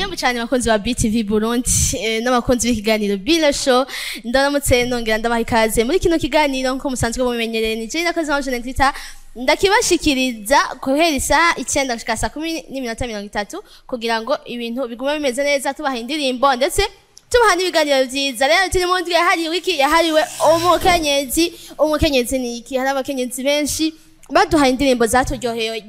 Yemwe cyane bakunzi ba BTV Burundi n'abakunzi b'ikiganiro Bila Show, ndaramutse nongera ndabaha ikaze muri kino kiganiro. Nko musanzwe mubimenyereye, ni Jane Nakoze Jeanette Twitter, ndakibashikiriza guhera isaha 9 gushika saa 10:30 kugira ngo ibintu bigume bimeze neza, tubaha indirimbo ndetse tubaha n'ibiganiro vyiza. Rero turi mu ndwi yahariwe iki? Yahariwe umukenyezi. Umukenyezi ni iki? Hari abakenyezi benshi baduhaye indirimbo zaturyoheye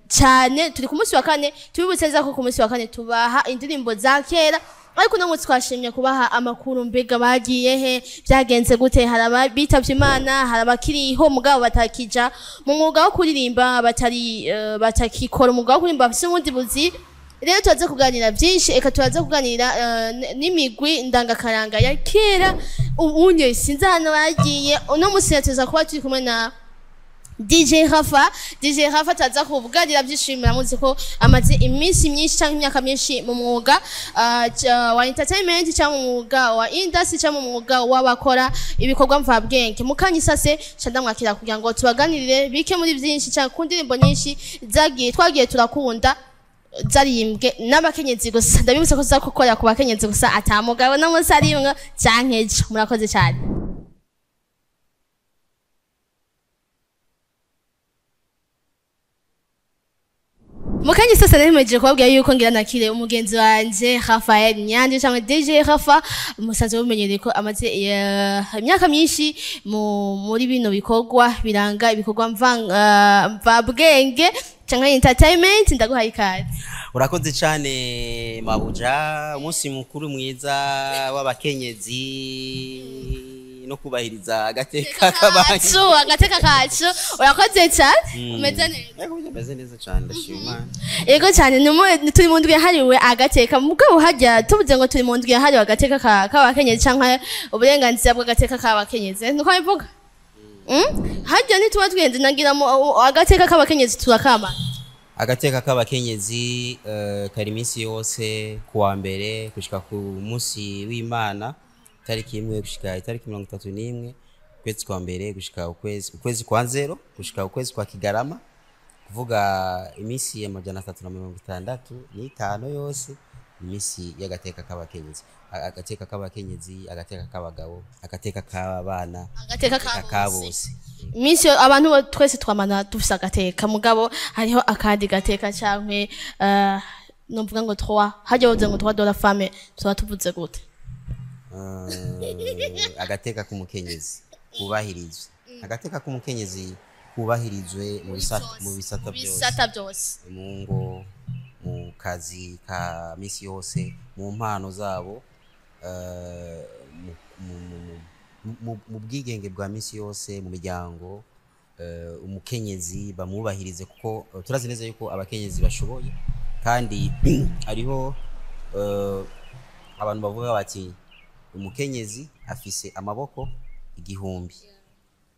cyane. Turi ku munsi wa kane. Tubibutse neza ko ku munsi wa kane tubaha indirimbo za kera, ariko uno munsi twashimye kubaha amakuru. Mbega bagiye he? Byagenze gute? Hari abitavye Imana, hari abakiriho mugabo batakija mu mwuga wo kuririmba, batari batakikora umwuga wo kuririmba, bafise ubundi buzi. Rero turaza kuganira byinshi, eka turaza kuganira n'imigwi ndangakaranga ya kera. Ubunye sinzi ahantu bagiye. Uno munsi tuza kuba turi kumwe na DJ Rafa. DJ Rafa taza kuvuganira byinshi. Muramuzi ko amaze iminsi myinshi cyangwa imyaka myinshi mu mwuga wa entertainment cyangwa mu mwuga wa industry cyangwa mu mwuga w'abakora ibikorwa mvabwenge. Mukanya isase ca ndamwakira kugira ngo tubaganirire bike muri byinshi cyangwa ku ndirimbo nyinshi zagiye twagiye turakunda zarimbwe n'abakenyezi gusa. Ndabibutsa ko tuza gukorera ku bakenyezi gusa, ata mugabo n'umunsi arimwe canke ejo. Murakoze cyane. Mukanya sasa nari kubabwira yuko ngira nakire umugenzi wanje Rafael Nyandi cyangwa DJ Rafa. Musanzwe mumenyereye ko amaze imyaka myinshi muri bino bikorwa biranga ibikorwa mvabwenge cyangwa entertainment. Ndaguhaye ikaze. Urakoze cyane mabuja. Umunsi mukuru mwiza w'abakenyezi no kubahiriza agateka k'abantu. Kacu, agateka kacu. Urakoze cyane, umeze neza? Yego, meze neza cyane, ndashima Imana. Yego cyane. Turi mu ndwi yahariwe agateka. Mugabo hajya tuvuze ngo turi mu ndwi yahariwe agateka k'abakenyezi canke uburenganzira bw'agateka k'abakenyezi, niko bivuga? Hajya ntituba twihenze, nagira mu agateka k'abakenyezi turakama. Agateka k'abakenyezi kari iminsi yose kuwa mbere gushika ku munsi w'Imana, itariki 1 gushika itariki 31 ukwezi kwa mbere gushika ukwezi kwa nzero gushika ukwezi kwa kigarama, kuvuga iminsi ya 365 yose, iminsi y'agateka k'abakenyezi. Agateka k'abakenyezi, agateka k'abagabo, agateka k'abana, agateka ka bose. Iminsi abantu twese twamana dufise agateka, mugabo hariho akandi gateka canke novuga ngo trois. Hajya bavuze ngo trois de la femme, tuba tuvuze gute? Agateka k'umukenyezi kubahirizwe, agateka k'umukenyezi kubahirizwe mu bisata mu byose. Bisata byose. Mu ngo, mu kazi ka misi yose, mu mpano zabo, mu bwigenge bwa misi yose mu miryango. Umukenyezi bamwubahirize kuko turazi neza yuko abakenyezi bashoboye, kandi hariho abantu bavuga bati umukenyezi afise amaboko igihumbi: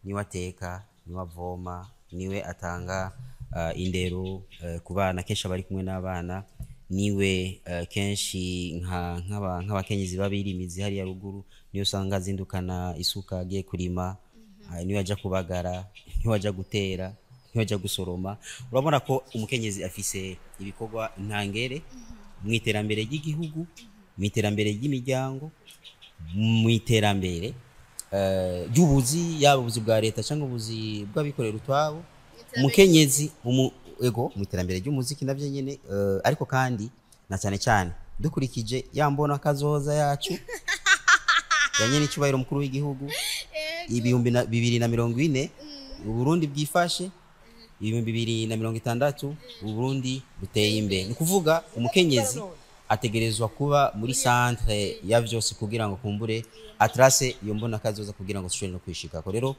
niwe ateka, niwe avoma, niwe atanga indero ku bana, kenshi aba ari kumwe n'abana, niwe kenshi nk'abakenyezi b'abirimizi hariya ruguru, niyo usanga azindukana isuka agiye kurima, niwe aja kubagara, niwe aja gutera, niwe aja gusoroma. Urabona ko umukenyezi afise ibikorwa ntangere mu iterambere ry'igihugu, mu iterambere ry'imiryango, mu iterambere ry'ubuzi, yaba ubuzi bwa leta cyangwa ubuzi bw'abikorera utwabo. Umukenyezi ego, mu iterambere ry'umuziki navyo nyene, ariko kandi na cyane cyane dukurikije ya mbona kazoza yacu ya nyene icyubahiro umukuru w'igihugu, 2040 Uburundi bwifashe, 2060 Uburundi buteye imbere. Ni kuvuga umukenyezi ategerezwa kuba muri centre ya vyose kugira ngo kumbure atrace iyo mbona kazoza kugira ngo dushobore no kwishikako. Rero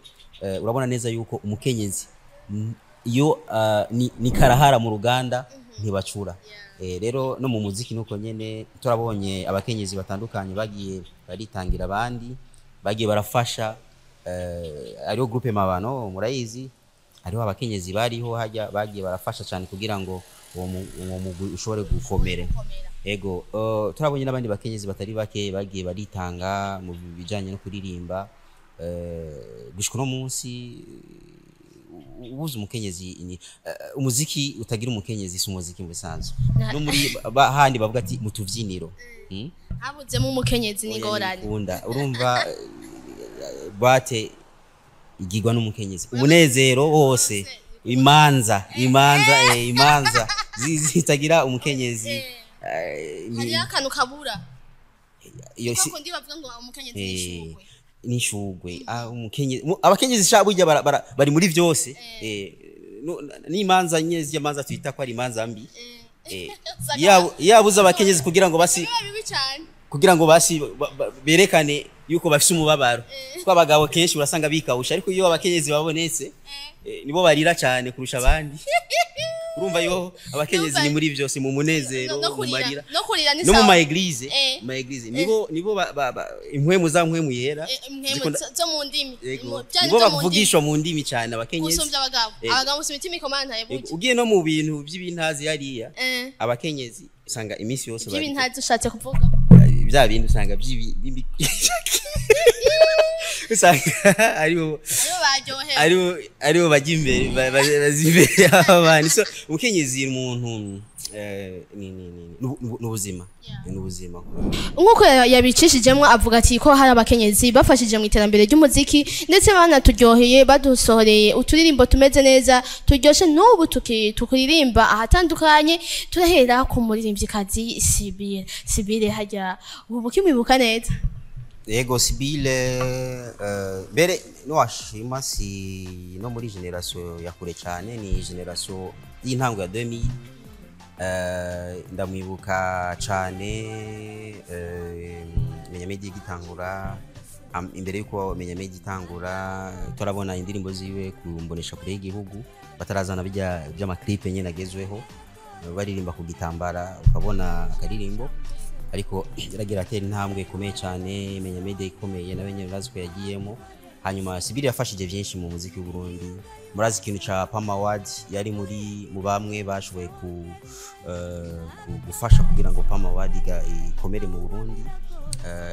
urabona neza yuko umukenyezi iyo ni karahara mu ruganda ntibacura. Rero no mu muziki nuko nyene, turabonye abakenyezi batandukanye bagiye baritangira abandi, bagiye barafasha. Ariho groupe Mabano murayizi, hariho abakenyezi bariho hajya bagiye barafasha cyane kugira ngo uwo mugwi ushobore gukomera. Ego, turabonye n'abandi bakenyezi batari bake bagiye baritanga mu bijanye no kuririmba. Gushika uno munsi Ubuze umukenyezi ni umuziki utagira umukenyezi si umuziki mu bisanzwe. No muri handi bavuga ati mu tuvyiniro. Habuzemo umukenyezi n'ingorane. Ukunda urumva boîte igirwa n'umukenyezi, umunezero wose, imanza imanza imanza zitagira umukenyezi Hariyo akantu kabura. Iyo si Kuko ndi bavuga ngo umukenyezi n'ishurwe. N'ishurwe. Umukenyezi, abakenyezi sha burya bari muri vyose. N'imanza nye z'imanza twita ko ari imanza mbi. Yabuze abakenyezi kugira ngo basi Biba bibi cyane. kugira ngo basi berekane yuko bafise umubabaro, kuko abagabo kenshi urasanga bikawusha, ariko iyo abakenyezi babonetse nibo barira cyane kurusha abandi. Urumva yo abakenyezi ni muri byose, mu munezero, No mu kurira, marira, no kurira ni no mu sawa. ma église. Eh. Mu ma église nibo impwemu za mpwemu yera Impwemu zo mu ndimi. Yego. Bya Nibo zo mu ndimi. bavugishwa mu ndimi cyane abakenyezi. Gusumbya abagabo. Abagabo musa imitima ikomantaye Yego, burya. ugiye no mu bintu by'ibintazi hariya, abakenyezi usanga iminsi yose bariko By'ibintazi ushatse kuvuga? Bya bindi usanga usanga aribo Aribo baryohewe. Aribo bajya imbere, baza imbere y'abandi. So umukenyezi ni umuntu ni ubuzima. Ni ubuzima. Nk'uko yabicishijemo avuga ati ko hari abakenyezi bafashije mu iterambere ry'umuziki, ndetse banaturyoheye, badusohoreye uturirimbo tumeze neza, turyoshe, n'ubu tukuririmba ahatandukanye. Turahera ku muririmbyikazi Sibire. Sibire hajya ubu ukimwibuka neza? Yego, Sibile, mbere niwashima si no muri génération ya kure cyane, ni génération y'intango ya 2000. Ndamwibuka cyane Menya Media igitangura. Imbere yuko Menya Media itangura, turabona indirimbo ziwe ku mbonesha kure y'igihugu, batarazana bijya by'ama clip nyine agezweho, baririmba ku gitambara ukabona akaririmbo. Ariko yaragira atera intambwe ikomeye cyane, Menya Media ikomeye nawe nyine urazi ko yagiyemo. Hanyuma Sibiri yafashije byinshi mu muziki w'u Burundi. Murazi ikintu ca Pama Award, yari muri mu bamwe bashoboye gufasha kugira ngo Pama Award ikomere mu Burundi.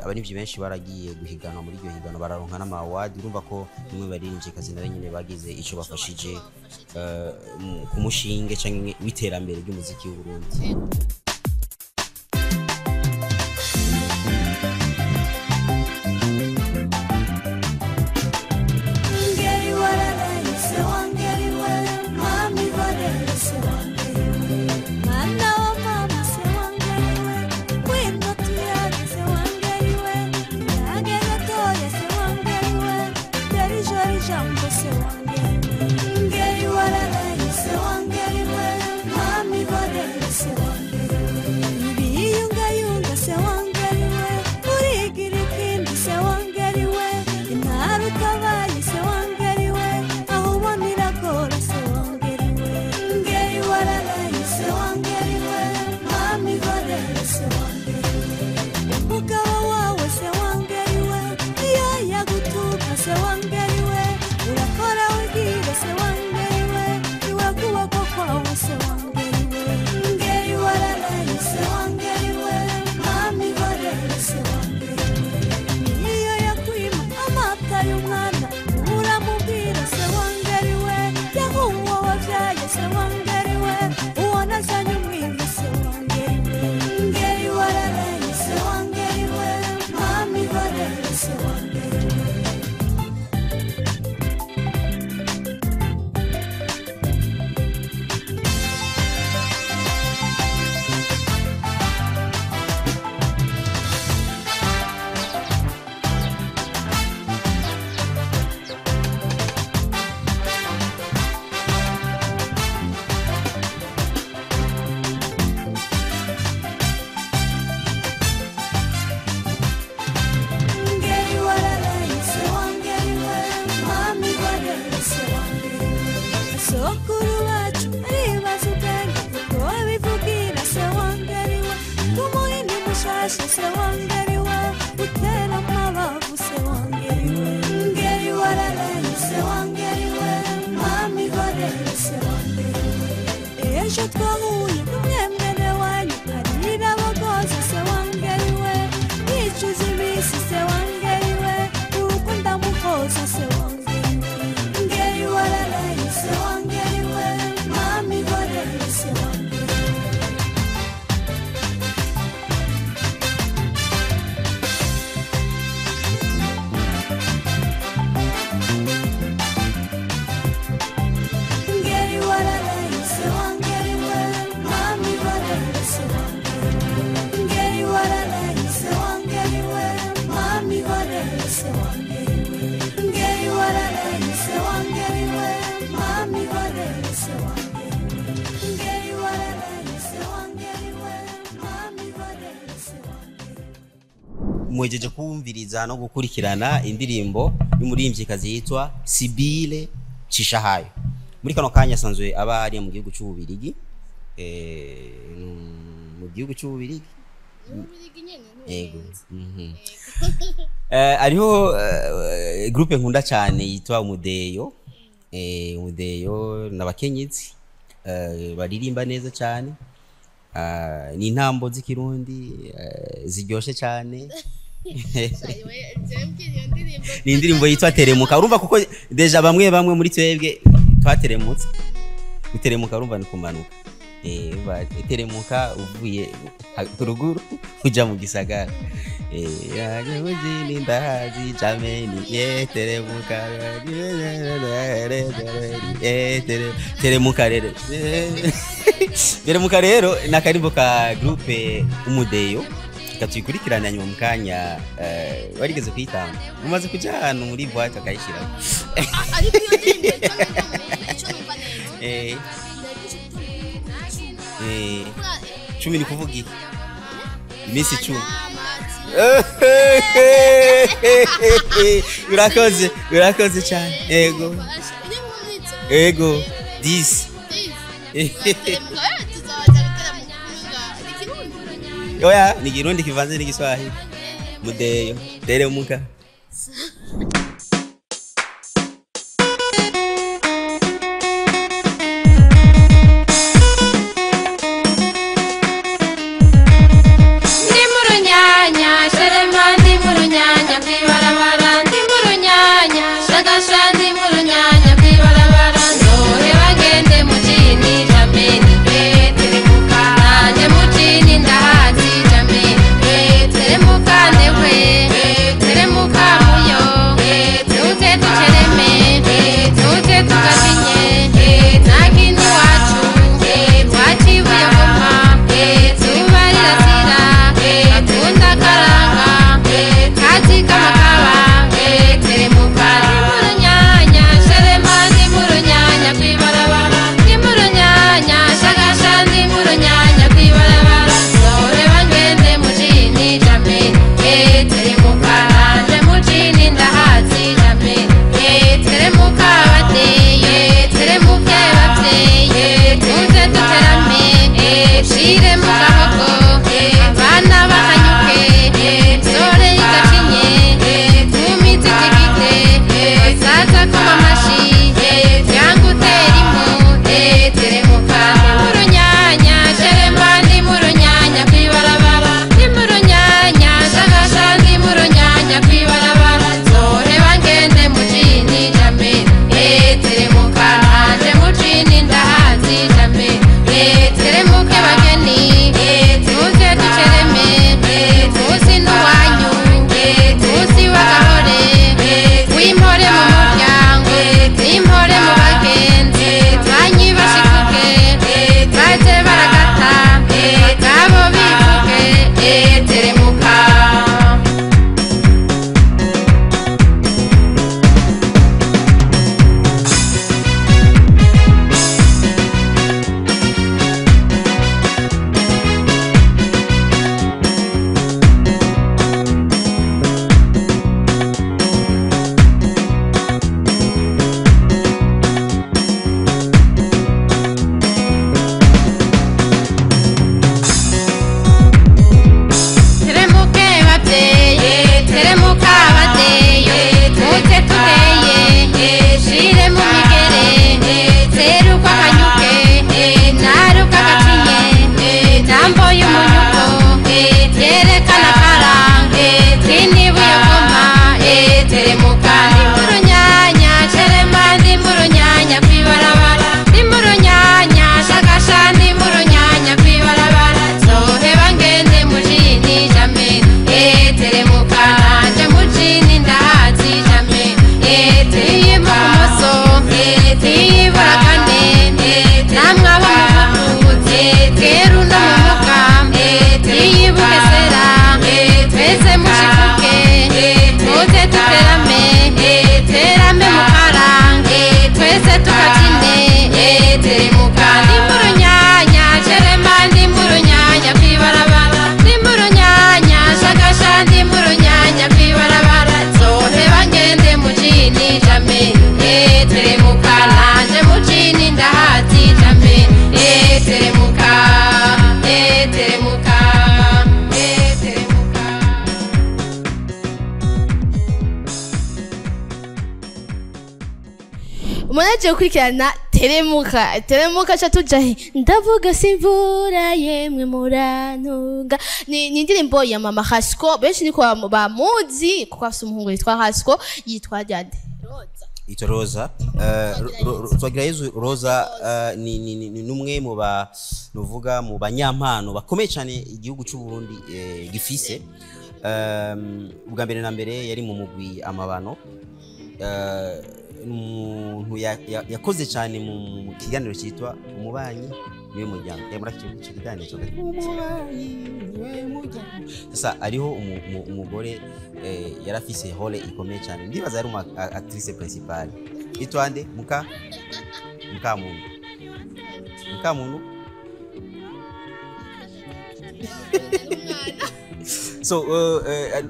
Abaririmbyi benshi baragiye guhiganwa muri iryo higanwa, bararonka n'ama award. Urumva ko nimwe baririmbyi kazi nawe nyine bagize ico bafashije ku mushinge canke w'iterambere ry'umuziki w'u Burundi. Ngeri wararaye se wangeri we, mami barere se wangeri we, mwana wa mama se wangeri we, wino tuyage se wangeri we, tuyage gatoya se wangeri we, deri jori jambo se wangeri we. Ngeri wararaye se wangeri we, mami barere se wangeri we, ibiyungayunga se wangeri we, urigira ikindi se wangeri we, intara utabaye se wangeri we, aho ubona iragora se wangeri we. Ngeri wararaye se wangeri we, mami barere se wangeri we, umugabo wawe se wangeri we, iyo yagutuka se wangeri we. se wangeriwe ngeri wararaye se wangeriwe mami horere se wangeriwe ngeri wararaye se wangeriwe mami horere se wangeriwe. Mwejeje kumviriza no gukurikirana indirimbo y'umuririmvyikazi yitwa Sibile Cishahayo. Muri kano kanya asanzwe aba ari mu gihugu cy'Ububirigi, mu gihugu cy'Ububirigi. Yego. Hariho groupe nkunda cyane yitwa Umudeyo. Umudeyo n'abakenyezi baririmba neza cyane. Ni intambo z'ikirundi ziryoshe cyane. Ni indirimbo yitwa Teremuka. Urumva kuko déjà bamwe bamwe muri twebwe twateremutse. Guteremuka urumva ni kumanuka. Teremuka uvuye ruguru uja mu gisagara. Mujini ndahazi jameni, teremuka, teremuka rero. Teremuka rero ni akarimbo ka groupe Umudeyo. Tuyikurikirana nyuma mu kanya. Warigeze kuyitanga umaze kuja ahantu muri boîte akayishyiraho. Ariko iyo ndirimbo icyo numva neza, 10 ni kuvuga iki? Iminsi 10. Urakoze, urakoze cyane. Yego, yego, 10. Oya, ni Kirundi kivanze n'igiswahili. Mudeyo, teremuka. Ndi mu runyanya sherema, ndi mu runyanya kw'ibarabara, ndi mu runyanya shagasha, ndi mu runyanya kw'ibarabara. Ndoheba ngende mu jini jameni, teremuka nanje mu jini ndahazi jameni, teremuka ndewe, teremuka muyo. Tukabyine teremuka. Ndi mu runyanya sherema, ndi mu runyanya kwibarabara, ndi mu runyanya shagasha, ndi mu runyanya kwibarabara. Nzoheba ngende mu jini jame teremuka, nanje mu jini ndahazi jame teremuka, teremuka, teremuka. Umuntu agiye gukurikirana teremuka, teremuka ca tuja he? Ndavuga simvura yemwe murantunga. Ni indirimbo ya mama Hasco, benshi niko bamuzi kuko afise umuhungu yitwa Hasco, yitwa Jade Roza. Ito Rosa, Twagirayezu Rosa, ni numwe mu ba nuvuga mu banyampano bakomeye cyane igihugu cy'u Burundi gifise. Ubwa mbere na mbere yari mu mugwi Amabano. Umuntu yakoze cyane mu kiganiro cyitwa Umubanyi Niwe Muryango. Muri icyo kiganiro cyo Umubanyi Niwe Muryango, sasa ariho umugore yarafise role ikomeye cyane, ndibaza yari umu actrice principale yitwa nde? Mukamuntu, Mukamuntu. So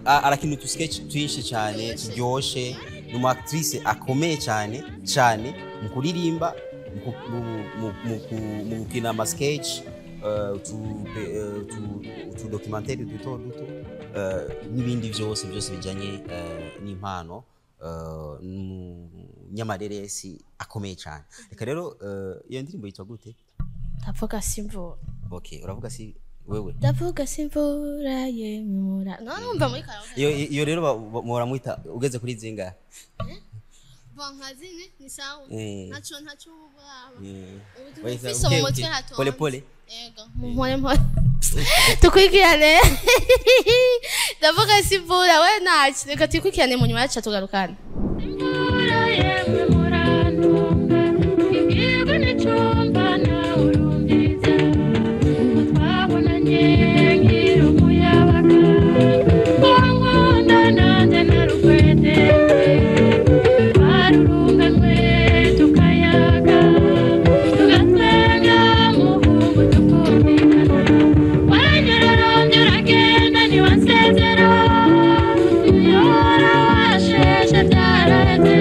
arakina utu sketch twinshi cyane turyoshe. Ni umu actrice akomeye cyane cyane mu kuririmba, mu gukina ama sketch, utu documentaire duto duto, n'ibindi byose byose bijanye n'impano. N'umunyamareresi akomeye cyane. Reka rero, iyo ndirimbo yitwa gute? Ndavuga simvura. Okay, uravuga si wewe. Ndavuga simvura yemwe mura, none numva muri karaoke. Iyo rero muramwita ugeze kuri zinga. Bon, zine ni sawa. Ntaco ubaba. Ubu Wahita ufise mu uke, mutwe uke. hatonze. Pole pole. Yego, mumpore mpore tukurikirane. Ndavuga simvura we ntacyo, reka tukurikirane, mu nyuma yacu tugarukane. Imvura yemwe murantunga, ibwirwa n'icumba nawe urumviriza. Twabonanye nkiri umuyabaga, wankunda nanjye narukwete, twarurunganwe tukayaga, tugatwenga muhungu tukumvikana. Waranyurarambye uragenda ntiwansezera, yora washeshe byaraheze.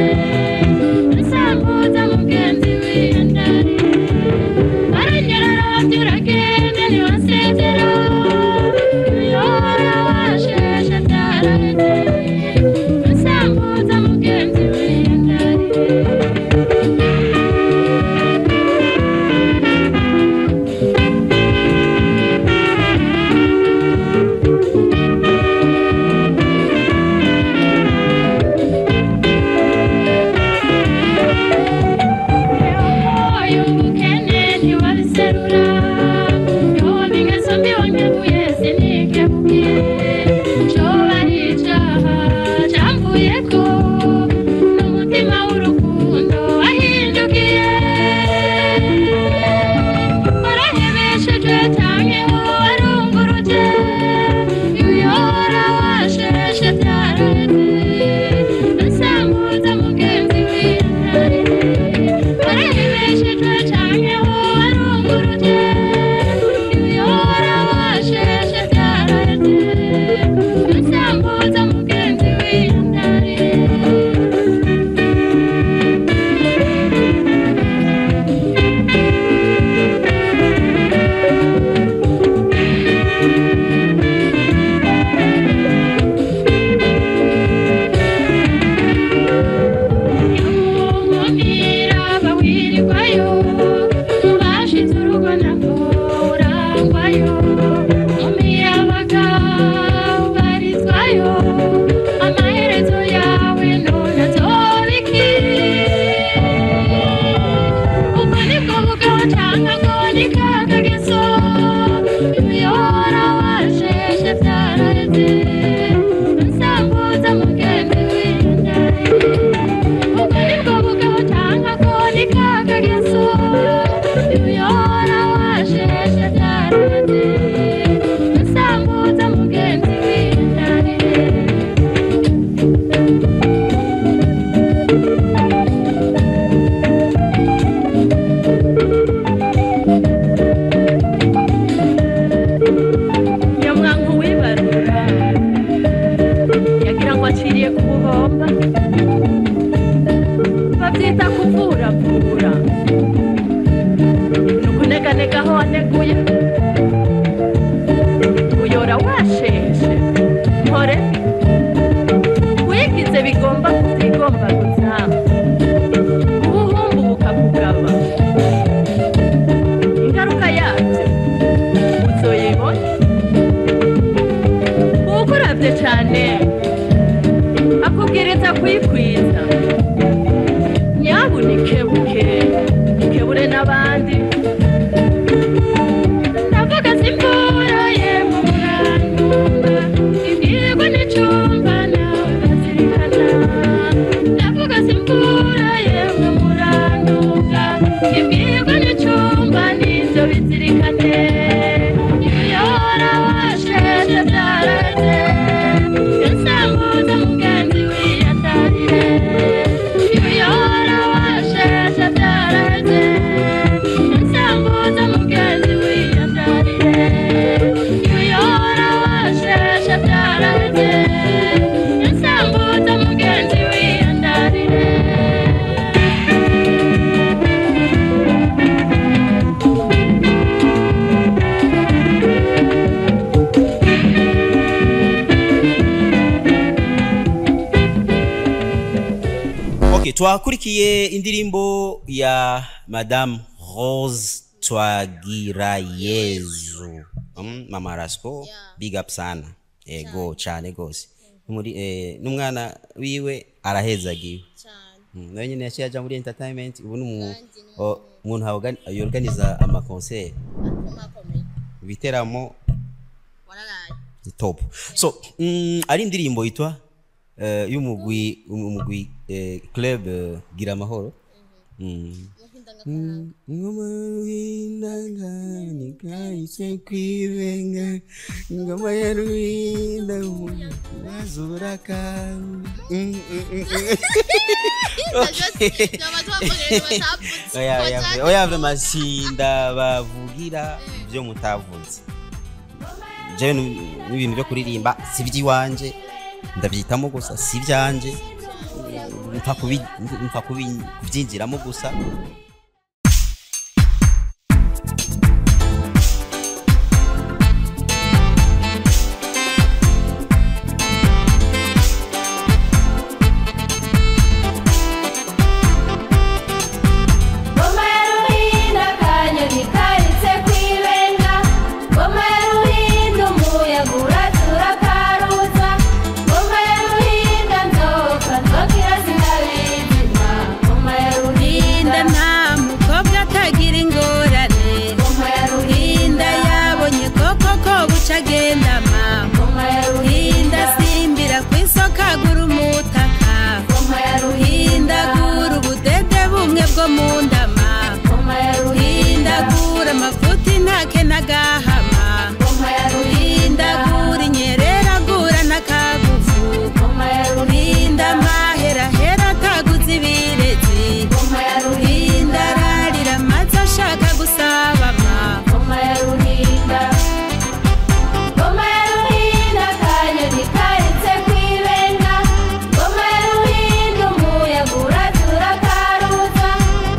Mama babyita kuvuravura nukuneganega aho waneguye uyora washeshe mpore wigize bigomba kutigomba gusa ubuhumbu bukakugaba ingaruka yabyo uzoyibona uwukuravye cane akubwiriza kuyikwiza nyabunikebuke ukebure n'abandi ndavuga simbura yemwe muranyumva ibwirwa n'icumba nawe bazirikana ndavuga simbura yemwe murantunga ibwirwa n'icumba n'ivyo bizirikane yora washeshe byareze insambuza mugenzi wiyandarire yora washeshe byareze insambuza mugenzi wiyandarire yora washeshe byareze insambuza mugenzi wiyandarire. Okay, twakurikiye indirimbo ya Madame Rose Twagirayezu. Mama Rasco, big up sana. Ego cyane gose. Muri n'umwana wiwe arahezagiwe. Nawe nyine yaciye aja muri entertainment ubu ni umuntu yorganiza ama concert ibiteramo top. So ari indirimbo yitwa y'umugwi umugwi club Gira Amahoro. Ngoma y'Ruhinda nikahise kwibenga ngoma ya Ruhinda mazuraka. Oya vraiment sindabavugira ibyo mutavuze. Jewe n'ibintu byo kuririmba si iby'iwanje ndabyitamo gusa si ibyanje mpfa kubyinjiramo gusa. Ngoma ya Ruhinda akanyoni karitse kw'ibenga Ngoma ya Ruhinda umuyaga uratura karuza Ngoma ya Ruhinda nzoka nzokira sinabizima Ngoma ya Ruhinda Ruhinda nta mukobwa atagira ingorane Ngoma ya Ruhinda Ruhinda yabonye koko ko buca agendama Ngoma ya Ruhinda Ruhinda simbira ku isoko agura umutaka Ngoma ya Ruhinda Ruhinda agura ubudede bumwe bwo mu ndama Ngoma ya Ruhinda Ruhinda agura amavuta intake n'agahama Ngoma ya Ruhinda Ruhinda agura inyerera agura n'akagufu Ngoma ya Ruhinda Ruhinda amaherahera ataguze ibirezi Ngoma ya Ruhinda Ruhinda ararira amazi ashaka gusabama Ngoma ya Ruhinda Ngoma ya Ruhinda akanyoni karitse kw'ibenga Ngoma ya Ruhinda umuyaga uratura karuza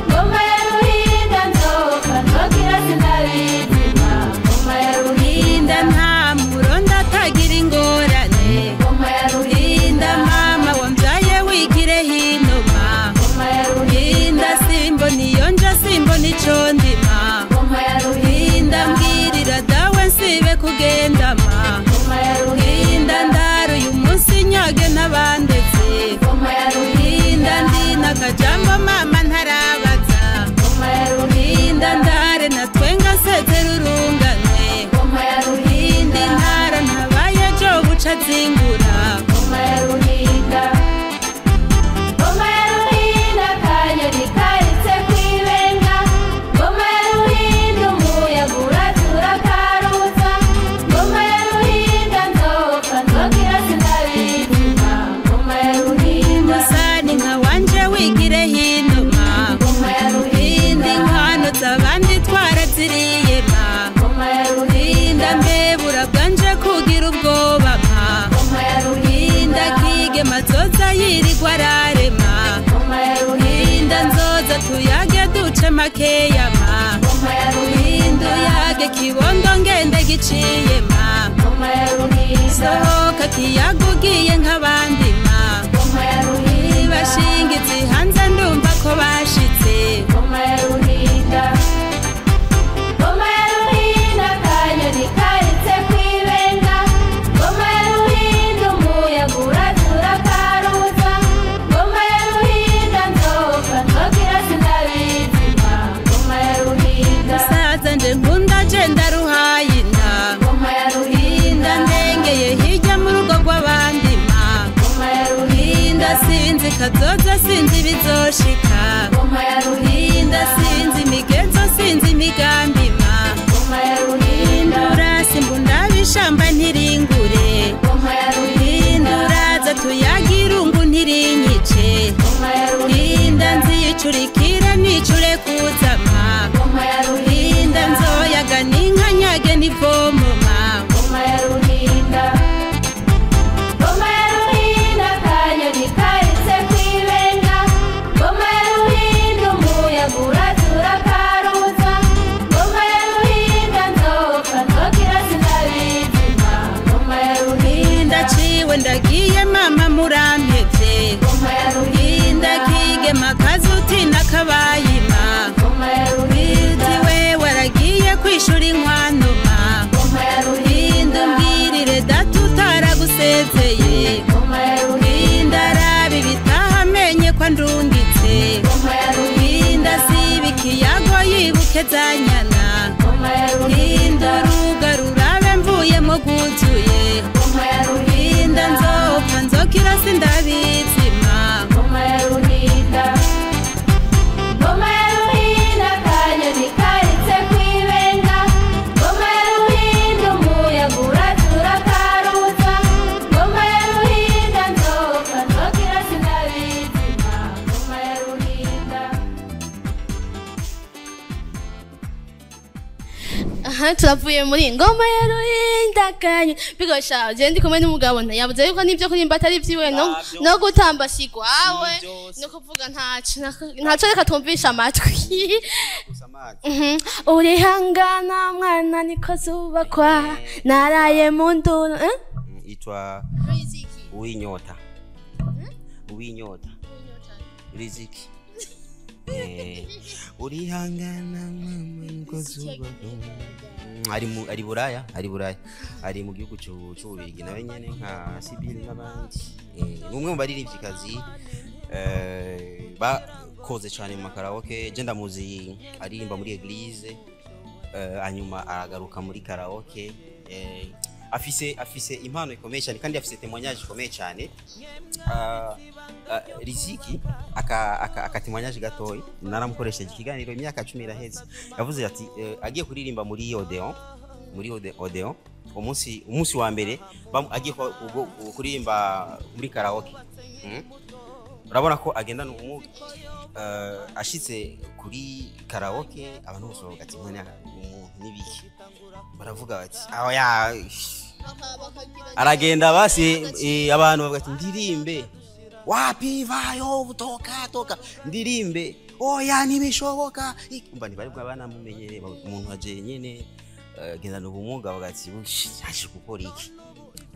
Ngoma ya Ruhinda nzoka nzokira sinabizima Ngoma ya Ruhinda Ruhinda nta muronda atagira ingorane Ngoma ya Ruhinda Ruhinda mama wambyaye wigire hino ma Ngoma ya Ruhinda Ruhinda simbona iyo nja simbona ico ndima Ngoma ya Ruhinda Ruhinda mbwirira dawe nsibe kugenda ma Ngoma ya Ruhinda Ruhinda ndara uyu munsi nyage n'abandetse Ngoma ya Ruhinda Ruhinda ndi n'akajambo mama ntarabaza Ngoma ya Ruhinda Ruhinda ndare natwenga nsezera urunganwe Ngoma ya Ruhinda Ruhinda intara ntabaye jo buca zingura Ngoma ya Ruhinda Ngoma ya Ruhinda akanyoni karitse kw'ibenga Ngoma Amahirwe ararema. Ruhinda nzoza tuyage duce makeya ma. Ruhinda uyage kibondo ngende giciye ma. Sohoka kiyaga ugiye nk'abandi ma. Bashingitse hanze ndumva ko bashitse. Ngoma ya Ruhinda, Ngoma ya Ruhinda, kanyoni karitse kwibenga. Ngoma ya Ruhinda, umuyaga uratura karuza. Ngoma ya Ruhinda, nzoka nzokira sindabizima. Ngoma ya Ruhinda, Musaza nje nkunda je ndaruhaye inda. Ngoma ya Ruhinda Ruhinda, ndengeye hirya mu rugo rw'abandi ma. Ngoma ya Ruhinda Ruhinda, sinzi kazoza sinzi bizoshika. Ngoma ya Ruhinda Ruhinda, sinzi imigenzo sinzi imigambi ma. Ngoma ya Ruhinda, Hindura simbunda bishamba ntiringure. Ngoma ya Ruhinda, Hindura za tuyagirungu ntirinyice. Ngoma ya Ruhinda Ruhinda, nziyicurikira nicure kuzama. Ngoma ya Ruhinda Ruhinda, nzoyaga n'inkanyage ntivomoma. Ngoma ya Ruhinda, Ngoma ya Ruhinda, kanyoni karitse kwibenga. Ngoma ya Ruhinda, umuyaga uratura karuza. Ngoma ya Ruhinda, nzoka nzokira sindabizima. Ngoma ya Ruhinda Ruhinda, ciwe ndagiye mama murampevye. Ngoma ya Ruhinda Ruhinda, kigema kazuti nakabayima. Ngoma ya Ruhinda, Uti we waragiye kwishura inkwano ma. Ngoma ya Ruhinda Ruhinda, umbwirire data utaragusezeye. Ngoma ya Ruhinda Ruhinda, araba ibitaha amenye ko andungitse. Ngoma ya Ruhinda Ruhinda, siba ikiyago yibuke za nyana. Ngoma ya Ruhinda Ruhinda, uruga rurabe mvuyemo rwuzuye. Ngoma ya Ruhinda Ruhinda, nzopfa nzokira sindabizima. Ngoma ya Ruhinda, Ngoma ya Ruhinda, kanyoni karitse kwibenga. Ngoma ya Ruhinda, umuyaga uratura karuza. Ngoma ya Ruhinda, nzoka nzokira sindabizima. Ngoma ya Ruhinda. Aha turavuye muri ngoma ya Ruhinda kanyu bigosha je ndi kumwe n'umugabo ntiyabuze yuko n'ibyo kurimba atari vyiwe no, Ntabyo. no gutamba sigwawe Byose. no kuvuga ntaco ntaco reka twumvisha amatwi. Urihangana mwana niko zubakwa naraye mu nduru eh? Itwa Uwinyota. Uwinyota. Riziki. Urihangana mama niko zubakwa. Ari mu ari Buraya, ari Buraya. Ari mu gihugu c'Ububirigi nawe nyene nka Sibyl n'abandi. Ni umwe mu baririmvyikazi bakoze cyane mu makaraoke. Je ndamuzi aririmba muri eglise, hanyuma aragaruka muri karaoke. Afise impano ikomeye cyane kandi afise témoignage ikomeye cyane. Riziki aka témoignage gatoyi naramukoresheje ikiganiro imyaka 10 iraheze. Yavuze ati agiye kuririmba muri Odeon, muri Odeon umunsi wa mbere agiye kuririmba muri karaoke. Urabona ko agendana ubumuga. Ashitse kuri karaoke abantu bose bavuga ati mwana umuntu nibiki, baravuga bati aho ya aragenda basi. Abantu bavuga ati ndirimbe wapi vayo toka toka ndirimbe oya ntibishoboka. Umva ntibari bwa banamumenyereye umuntu aje nyene gendana ubumuga bavuga ati yaje gukora iki.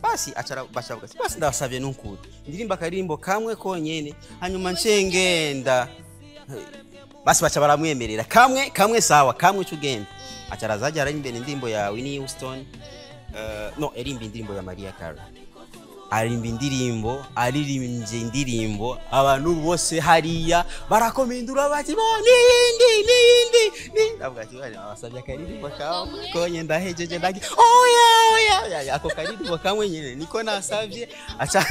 Basi acara bashavuga ati basi ndabasavye n'ukuri ndirimba akaririmbo kamwe konyene hanyuma ncengenda. Basi baca baramwemerera kamwe kamwe sawa kamwe cugenda. Acara azajya aririmba indirimbo ya Winnie Houston, no aririmba indirimbo ya Maria Carey. Aririmba indirimbo, aririmbye indirimbo abantu bose hariya barakomindura bati bo niyindi niyindi ni ndavuga ati bana abasabye akaririmbo kamwe konye ndahejeje ndagi oya oya oya ako karirimbo kamwe nyene niko nasavye. Aca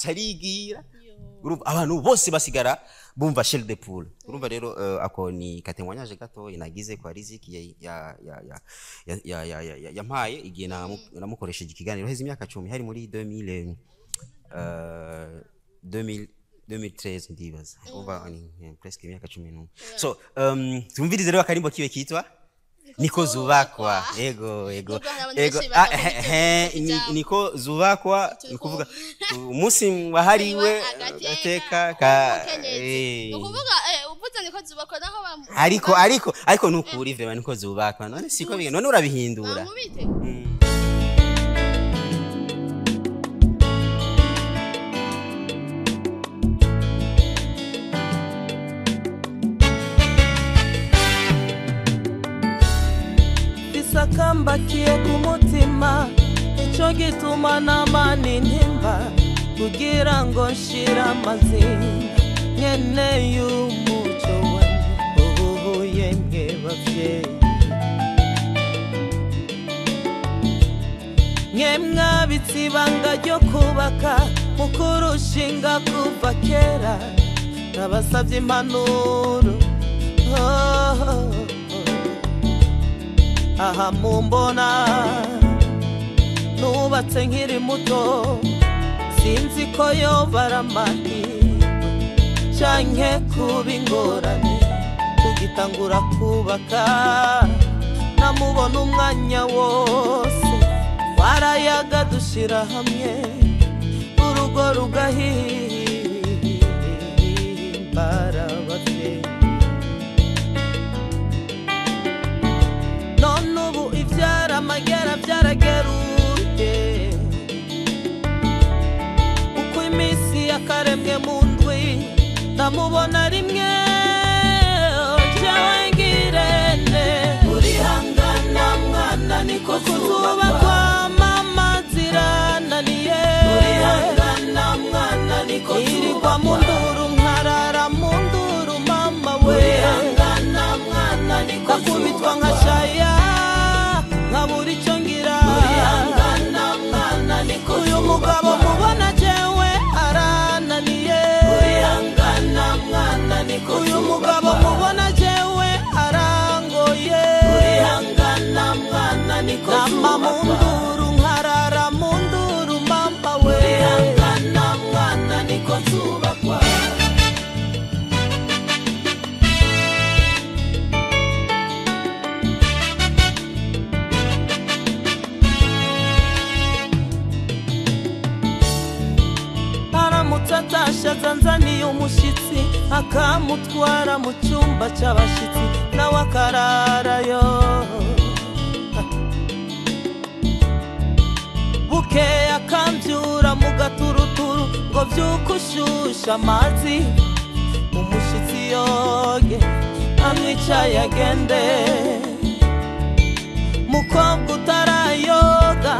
arigira. Urumva abantu bose basigara bumva Shell de Poule. Urumva rero ako ni katemwanyaje gato inagize kwa Riziki ya ya ya ya ya ya ya ya yampaye igihe namukoresheje ikiganiro heze imyaka 10 hari muri 2000 2000 2013 ndibaza. Umva ni presque imyaka 11. So tumvirize rero akarimbo kiwe kitwa Niko zubakwa, ego ego. Nubwo hari abantu Ego, benshi ah, batabona he, ibyo he, bijambo. Niko zubakwa, Turi ni ukuvuga umunsi wahariwe agateka ka k'umukenyezi. Ni ukuvuga uvuze niko zubakwa naho Ariko nukuri vraiment niko zubakwa, none siko biga, none urabihindura. Bamubite. Bisakambakiye ku mutima, icyo gituma n'amani ntimba kugira ngo nshire amazinga nyene y'umuco wanjye ubuhuye mwe bavyeyi mwe mwabitse ibanga ryo kubaka mukurushinga kuva kera, nabasabye impanuro, oh, oh, oh. Aha mumbona nubatse nkiri muto, sinzi ko yobara amahirwe canke kuba ingorane. Tugitangura kubaka namubona umwanya wose, warayaga dushira hamwe urugo rugahimbara abavyeyi. None ubu ivyara amagera byarageruye, uko iminsi yakaremwe mu ndwi ndamubona rimwe. Jewe ngirente urihangana mwana, niko zubakwa, mama zirananiye, urihangana mwana, niko irirwa mu nduru nkarara mu nduru, mama we, urihangana mwana, niko ndakubitwa nkashaya nkabura icyo ngira, urihangana mwana, niko uyu mugabo mubona jewe arananiye, urihangana mwana, niko uyu mugabo mubona jewe arangoye, urihangana mwana, niko nama mu nduru nkarara mu nduru, mama we, urihangana mwana, niko zubakwa. Aramutse atashe azanzaniye umushyitsi, akamutwara mu cyumba cy'abashyitsi nawe akararayo. Bukeye akambyura mu gaturuturu ngo byuke ushyushye amazi umushyitsi yoge amwicaye agende. Mukobwa utarayoga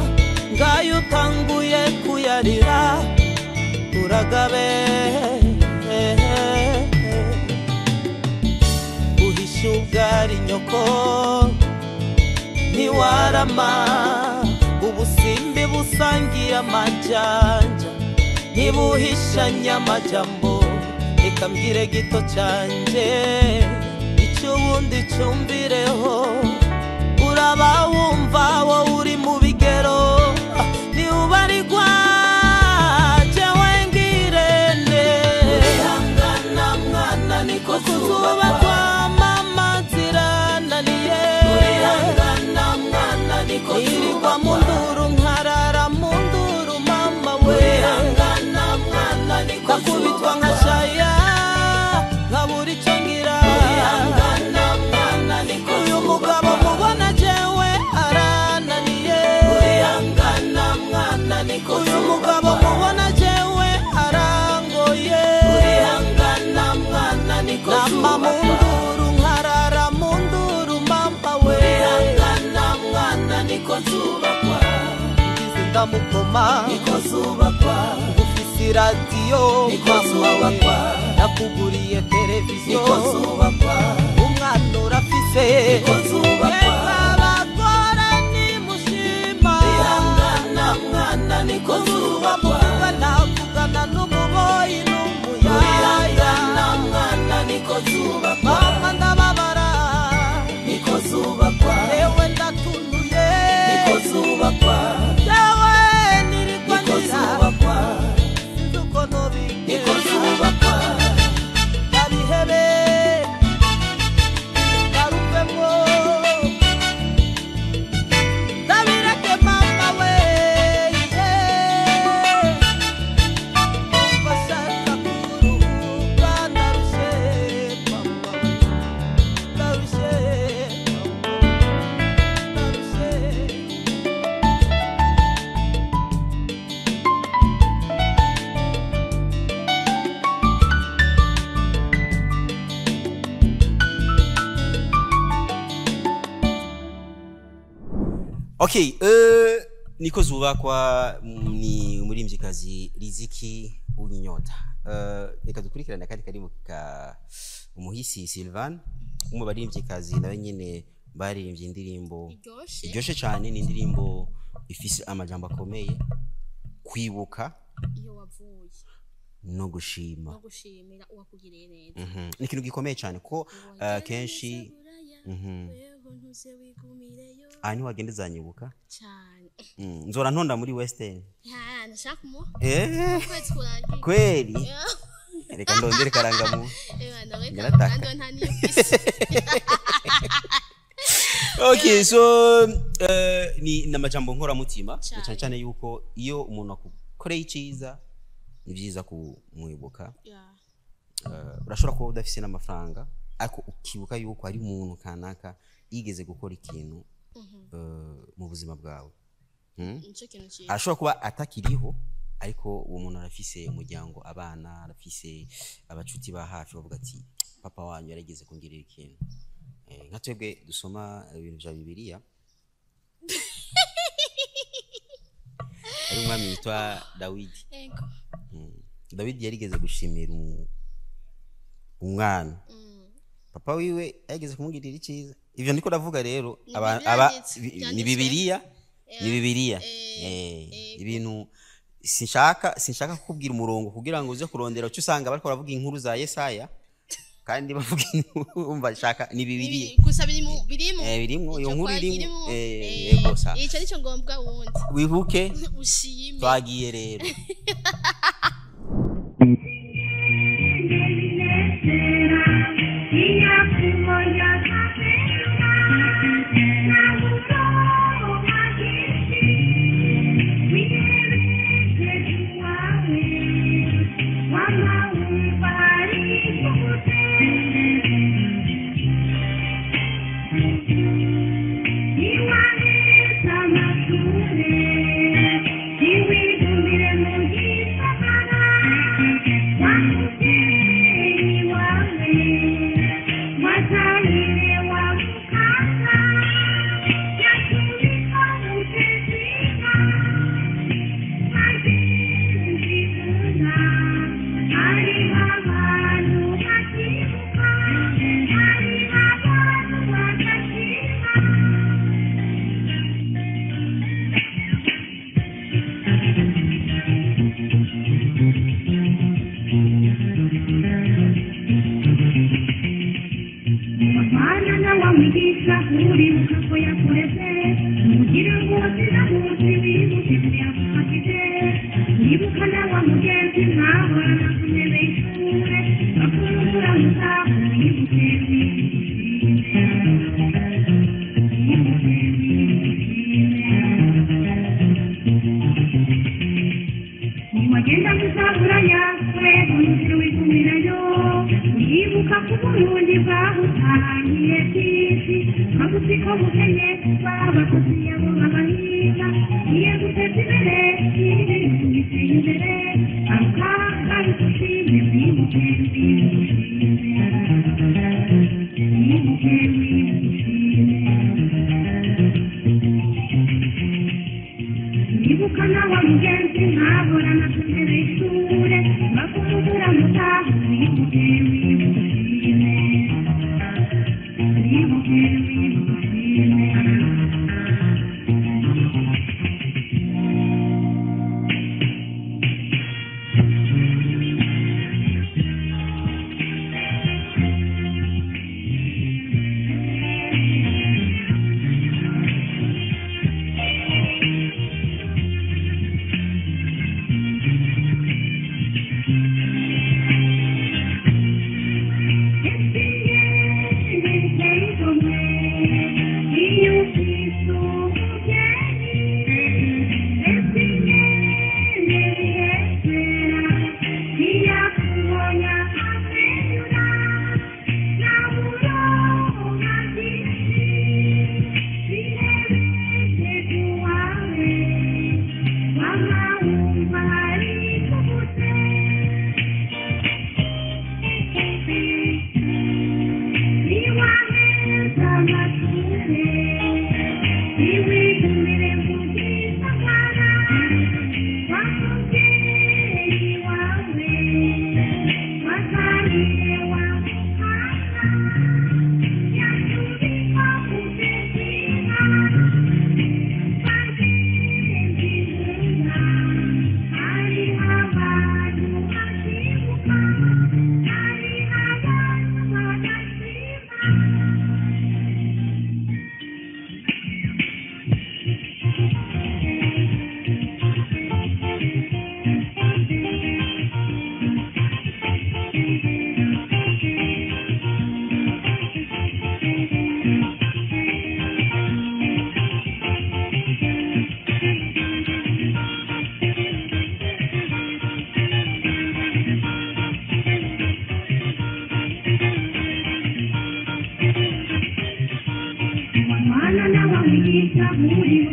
ngayo utanguye kuyarira, uragabe uhishe ubwari nyoko ntiwarama, ubusimbi busangiye amajanja ntibuhishanye amajambo. Reka mbwire gito canje icyo ubundi cumvireho, uraba wumva wowe uri mu bigero ntiubarigwa. Jewe ngirente urihangana mwana, niko zubakwa, mama zirananiye, urihangana mwana, niko irirwa mu nduru nkarara mu nduru, mama we, urihangana mwana, niko ndakubitwa nkashaya nkabura icyo ngira, urihangana mwana, niko uyu mugabo mubona jewe arananiye, urihangana mwana, niko uyu mugabo mubona jewe arangoye, urihangana mwana, niko nama mu nduru nkarara mu nduru, mama we, urihangana mwana, niko zubakwa. Ngize ndamukoma niko zubakwa, ufise iradiyo niko zubakwa, nakuguriye televiziyo niko zubakwa, umwana urafise niko zubakwa. Abagore nimushima urihangana mwana, niko zubakwa, navugana n'umuboyi n'umuyaya, urihangana mwana, niko zubakwa, mama ndababara niko zubakwa, ewe ndatunuye niko zubakwa, jewe niriko niko zubakwa, sinzi uko nobigenza niko zubakwa. Okay, niko zubakwa ni umuririmbyikazi Riziki Uwinyota. Reka dukurikirane akandi karibu ka umuhisi Sylvan, umwe mu baririmbyikazi nawe nyine baririmbye indirimbo iryoshe. Iryoshe cyane. Ni indirimbo ifise amajambo akomeye, kwibuka iyo wavuye no gushima no gushimira uwakugiriye neza. Ni ikintu gikomeye cyane ko kenshi Weho ntuze wigumireyo. Aha niho wagenda uzanyibuka. Cyane. Nzora ntonda muri western. Ha, ndashaka kumuha ukwezi kurangiye. Kweli, reka ndongere karangamuntu. Ewa, nawe. Nyarataka. Kandi nta niyo mfise. Okay, so ni namajambo nkoramutima. Cyane. Cyane cyane yuko iyo umuntu akukoreye icyiza, ni byiza kumwibuka. Urashobora kuba udafise n'amafaranga, ariko ukibuka yuko ari umuntu kanaka yigeze gukora ikintu mu buzima bwawe. Nico kintu cyiza. Arashobora kuba atakiriho, ariko uwo muntu arafise umuryango, abana, arafise abacuti ba hafi bavuga ati papa wanyu yarigeze kungirira ikintu. Nka twebwe dusoma ibintu vya Bibiliya, ari umwami yitwa Dawidi. Ego. Dawidi yarigeze gushimira umwana papa wiwe yageze kumugirira icyiza. Ivyo ndiko ndavuga rero Ni aba Bibiliya ni byanditswe. Bibiliya, ni Bibiliya. Ibintu sinshaka kukubwira umurongo kugira ngo uze kurondera uco usanga bariko baravuga inkuru za Yesaya kandi bavuga inkuru, umva shaka ni Bibiliya. Gusa biri birimo. Birimwo iyo Ico nkuru kwa irimwo. irimwo. Yego sa. Ico nico ngombwa wundi. Wibuke. Ushime. Twagiye rero. Wagenda kuzaburaya wewe wigumirayo, wibuka ku Burundi bwabutangiye byinshi, baguzi ko bukenye babakozi abo babahiga iye guteza imbere ibintu biteye imbere aruka babigushime, wibuke, wigushime, wibuke, wigushime. Ibuka nawe mugenzi nkabora nasomera ishure bakumubura mutaho, wibuke, wigushime, wibuke, wigushime.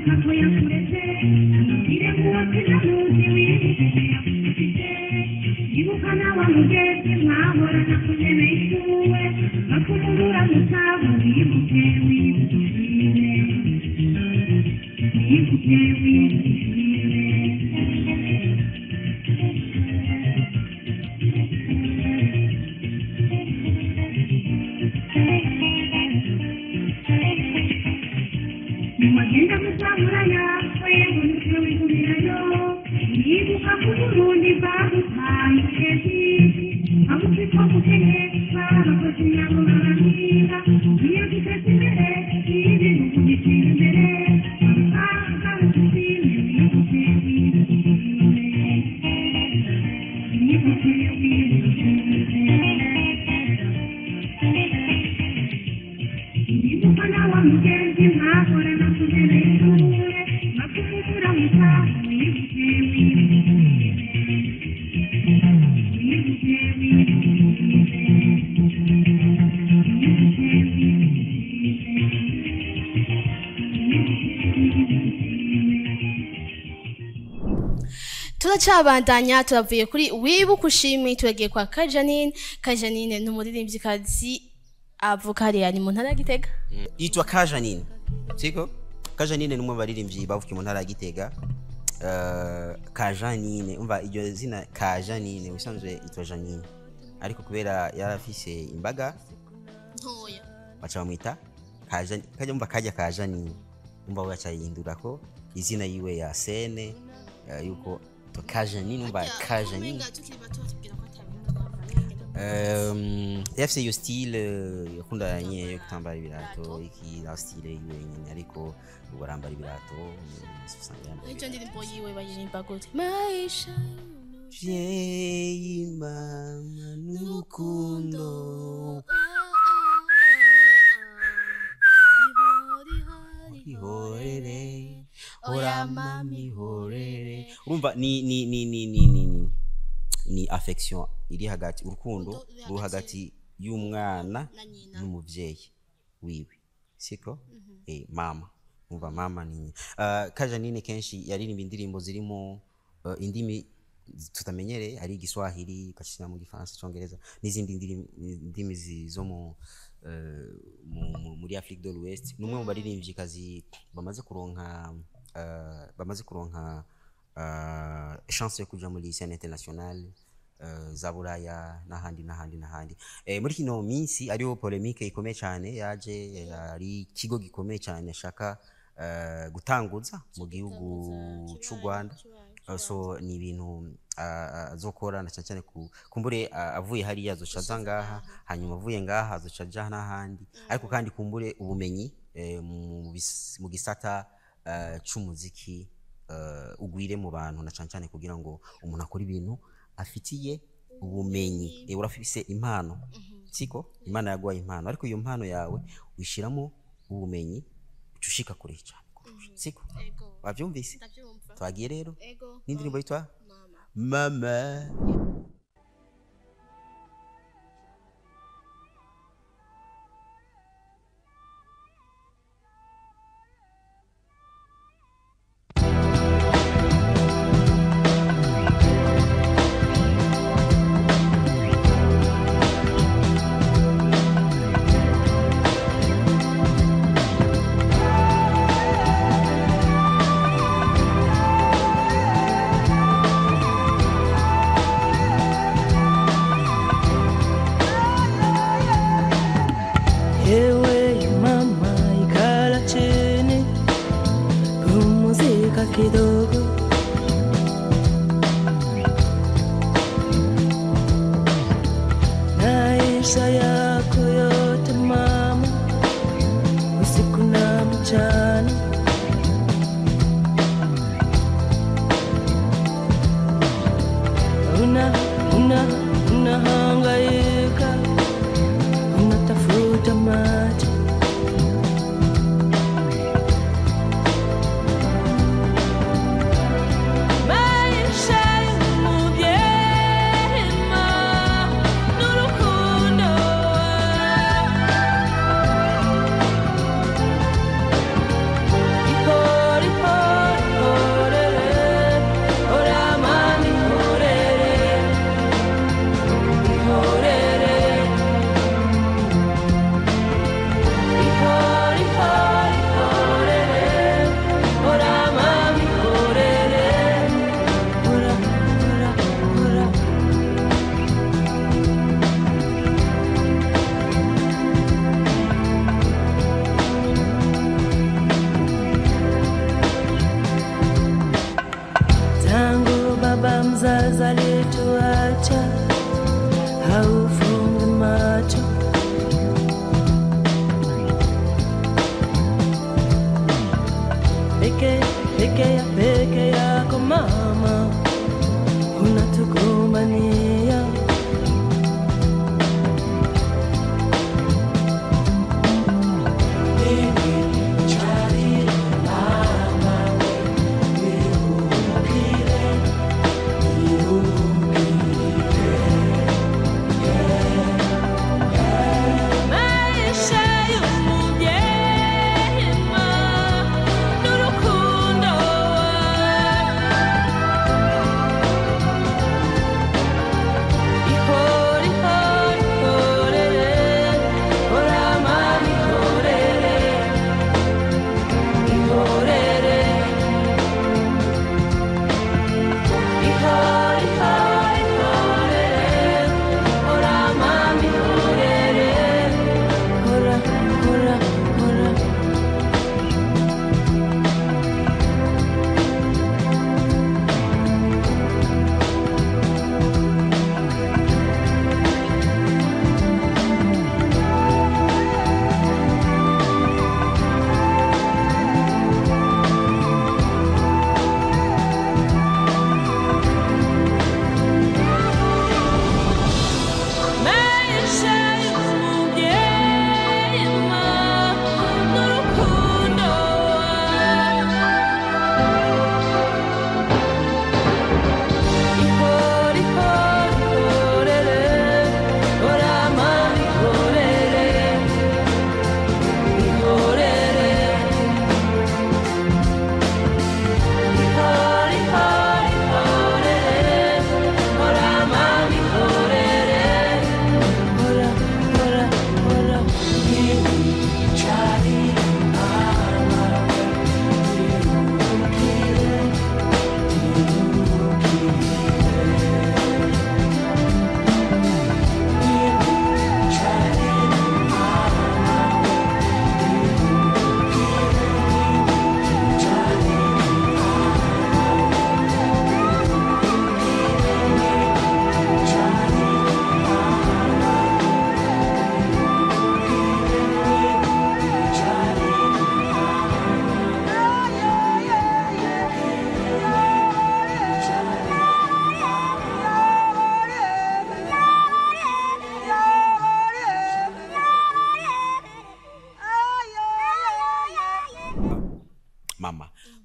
Wibuka ko yakureze, umubwire nk'uwakina muzi, wibuke ko yakufite. Ibuka nawe mugenzi mwahorana ku ntebe y'ishure, bakumurura mutabu, wibuke, wibuke ushime, wibuke, wibuke ushime. Niwagenda muzaburayo, yego nutwe wigumirayo. Nibuka ku Burundi bagutaye ikezi, abutiko mukenye barabakoze nabo baramira. Iyo duteze imbere ibihugu bitera imbere, amafaranga udushime, wibuke, wibuke ushime, wibuke, wibuke ushime. Ibuka nawe mugenzi mwahorana ku ntebe y'ishure, bakumubura mutaha, wibuke, wibuke ushime, wibuke, wibuke ushime, wibuke, wibuke ushime, wibuke, wibuke ushime. Turacabandanya, turavuye kuri Wibuka Ushime, turagiye kwa Kajanine. Kajanine ni umuririmvyikazi avuka hariya ni mu ntara ya Gitega. Yitwa Kajanine, siko? Kajanine ni umwe mu baririmbyi bavukiye mu ntara ya Gitega. Kajanine, umva iryo zina Kajanine, ubusanzwe yitwa Janine, ariko kubera yari afise imbaga ntoya baca bamwita Kajanine. Kajya umva kajya Kajanine, umva we aca yihindura ko izina yiwe ya sene, yuko to Kajanine, umva Kajanine. Tukiri bato batubwira ko atabintu Yafise iyo style, yakunda nyene yo kutambara ibirato, iki na style yiwe nyene, ariko ubu arambara ibirato, usanga yambaye. Icyo ndirimbo yiwe bayiririmba gute? Maisha Vyeyi mama n'urukundo ihorere, ora mama ihorere. Urumva ni affection iri hagati, urukundo ruri hagati y'umwana na nyina. N'umuvyeyi wiwe, siko? Mama, umva mama ni Kajanine kenshi yaririmba indirimbo zirimo indimi tutamenyereye, ari Igiswahili ukashira mu Gifaransa, Icongereza n'izindi ndimi zo muri Afrique de l'Ouest. Ni umwe mu baririmvyikazi bamaze kuronka chance yo kuja muri scène internationale za Buraya n'ahandi n'ahandi n'ahandi. Muri kino minsi ariho polémique ikomeye cyane yaje, ari ikigo gikomeye cyane ashaka gutanguza mu gihugu cy'u Rwanda. So ni ibintu azokora na cyane cyane kumbure avuye hariya azoca aza ngaha, hanyuma avuye ngaha azoca aja n'ahandi, ariko kandi kumbure ubumenyi mu gisata c'umuziki ugwire mu bantu, na cyane cyane kugira ngo umuntu akore ibintu afitiye ubumenyi. Urafise impano, siko? Imana yaguhaye impano, ariko iyo mpano yawe uyishiramo ubumenyi, uca ushika kure cyane kurusha, siko? Ego. Wavyumvise? Ndabyumva. Twagiye rero Ego. n'indirimbo yitwa Mama. Mama. Ewe mama, ikala chini, pumzika kidogo. Maisha yako yote mama, usiku na mchana. Una una unahangaika, unatafuta maji. Maisha y'umubyeyi n'urukundo.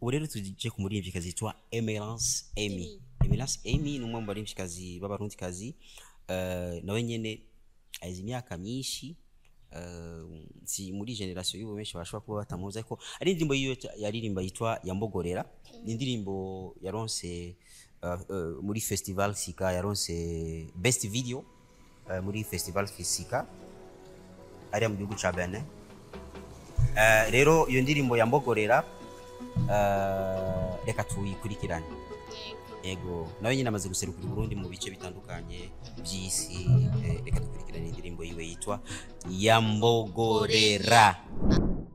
Ubu rero tuje ku muririmvyikazi yitwa Emerance Amy. Emerance Amy ni umwe mu baririmvyikazi b'abarundikazi, nawe nyene azi imyaka myinshi, si muri generation y'ubu benshi bashobora kuba batamuzi, ariko ari indirimbo yiwe yaririmba yitwa Yambogorera. Ni indirimbo yaronse muri Festival Sika, yaronse best video muri Festival Sika ariya mu gihugu ca Benin. Rero iyo ndirimbo Yambogorera, reka tuyikurikirane. Ego, nawe nyine amaze guserukira Burundi mu bice bitandukanye by'isi. Reka dukurikirane indirimbo yiwe yitwa Yambogorera.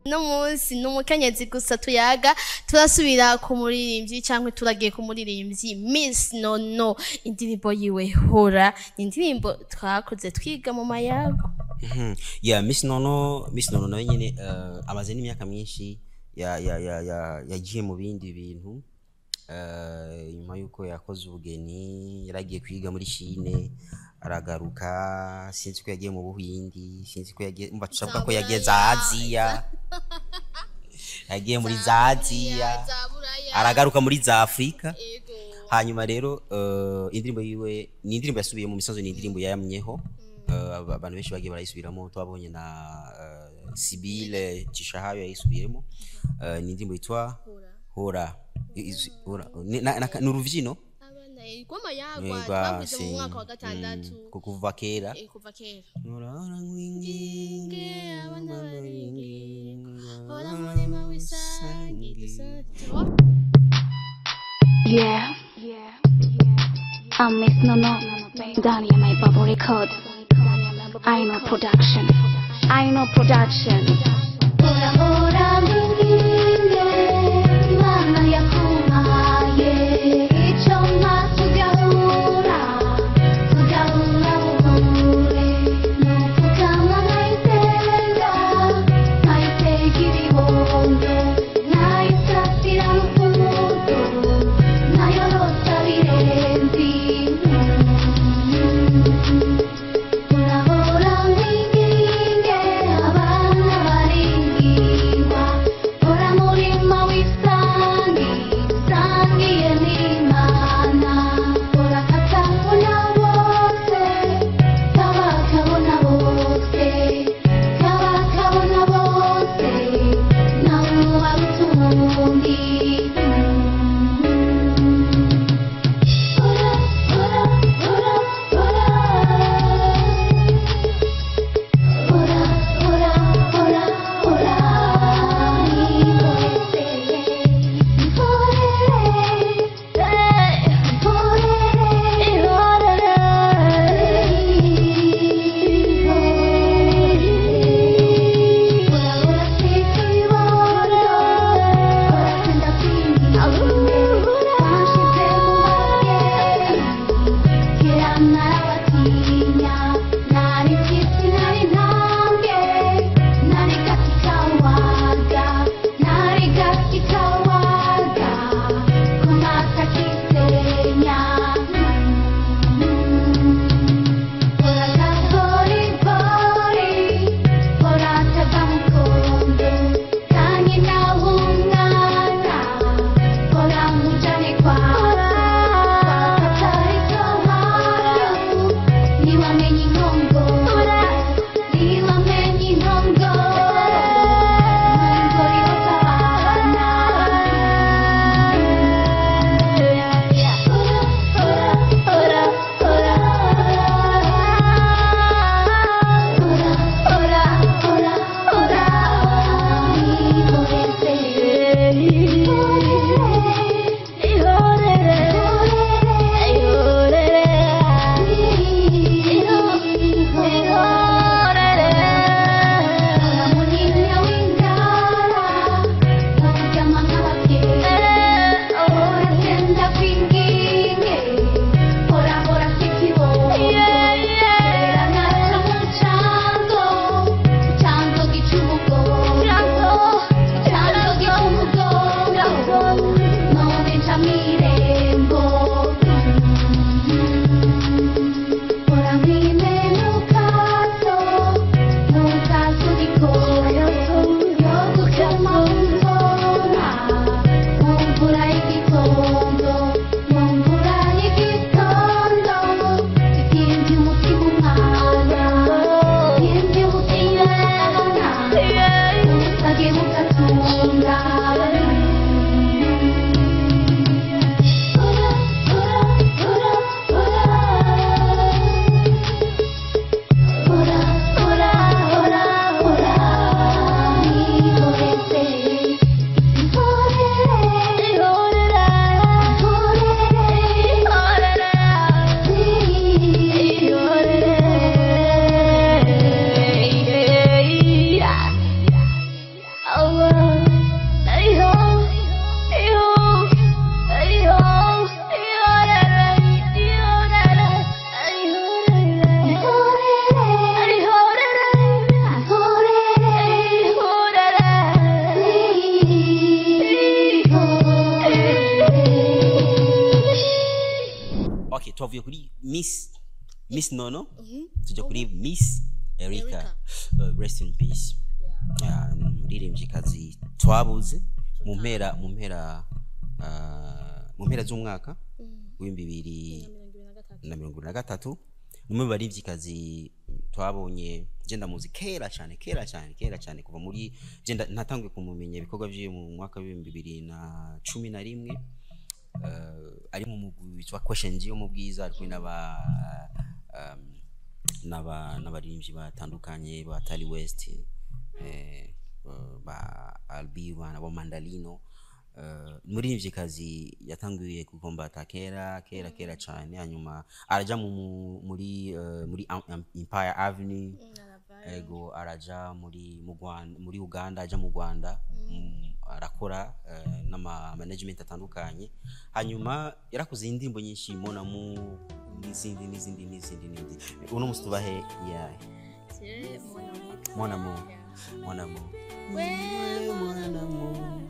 No munsi ni umukenyezi gusa tuyaga. Turasubira ku muririmbyi cyangwa turagiye ku muririmbyi Miss Nono, indirimbo yiwe Hora, ni indirimbo twakoze twiga mu mayago. Ya Miss Nono, Miss Nono nawe nyine amaze n'imyaka myinshi ya ya ya ya yagiye mu bindi bintu. Nyuma yuko yakoze ubugeni, yaragiye kwiga muri Chine, aragaruka, sinzi ko yagiye mu Buhindi, sinzi ko yagiye, umva tushavuga ko yagiye za Aziya, yagiye muri za Aziya, za Buraya, aragaruka muri za Afurika. Hanyuma rero indirimbo yiwe ni indirimbo yasubiye mu misanzu, ni indirimbo yayamyeho. Abantu benshi bagiye barayisubiramo, twabonye na Sibile Cishahayo yayisubiyemo. Ni indirimbo yitwa Hora. Hora ni uruvyino abana rw'amayagwa twavuze mu mwaka wa gatandatu. Kuva kera. Kuva kera. Hora, hora nkwinginge, abana abana baringinga, hora murima w'isangi dusa- Yeah. I'm Miss Nono. Dania my bubble record. I know production. I know production. Hora hora mwinginge Imana yakumpaye icyo mpa tugahura tugahura buhure nupfukama nkayisenga nkayitega ibibondo nkayisasira n'ukundo nkayorosa birenze. Hora hora mwinginge abana baringingwa. Twavuye kuri Miss Nono, tujya kuri Miss Erika. Erika. Rest in peace. Yeah, ni umuririmbyikazi twabuze mu mpera z'umwaka w'2023. Ni umwe mu baririmbyikazi twabonye. Je ndamuzi kera cyane, kera cyane, kera cyane, kuva muri je natanguye kumumenya ibikorwa vyiwe mu mwaka w'2011, ari mu mugwi witwa Question G wo mu Bwiza, ari kumwe n'abaririmbyi batandukanye ba Tali West, ba Albi, ba Mandalino. Umuririmvyikazi yatanguye kugombata kera, kera, kera cyane, hanyuma araja muri Empire Avenue. Ego, araja muri mu Rwanda, muri Uganda, aja mu Rwanda, arakora n'ama management atandukanye. Hanyuma yarakoze indirimbo nyinshi, Monamu n'izindi, n'izindi, n'izindi, n'izindi. Uno musi tubahe ya Monamu, Monamu. We Monamu.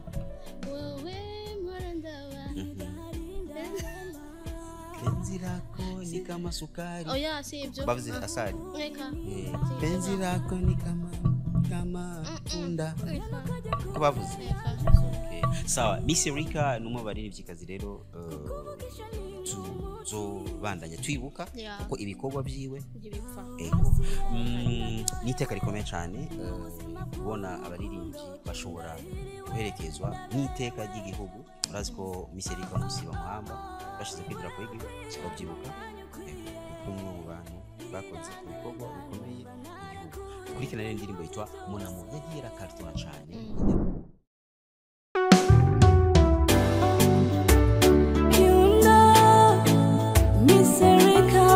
Wowe murandaba. Penzi lako ni kama sukari. Oya, si ibyo. Bavuze asali. Reka. Penzi lako ni kama tunda. Ko bavuze. Okay. Sawa, Miss Erika ni umwe mu baririmvyikazi rero tuzobandanya twibuka kuko ibikorwa vyiwe ntibipfa. Ego. Ni iteka rikomeye cyane kubona abaririmbyi bashobora guherekezwa n'iteka ry'igihugu. Urazi ko Miss Erika munsi bamuhamba bashize ku idarapo y'igihugu, urabyibuka? Ni umwe mu bantu bakoze ibikorwa bikomeye mu gihugu. Dukurikirane rero indirimbo yitwa Monamo, yagiye irakartona cyane. You know, Miss Erika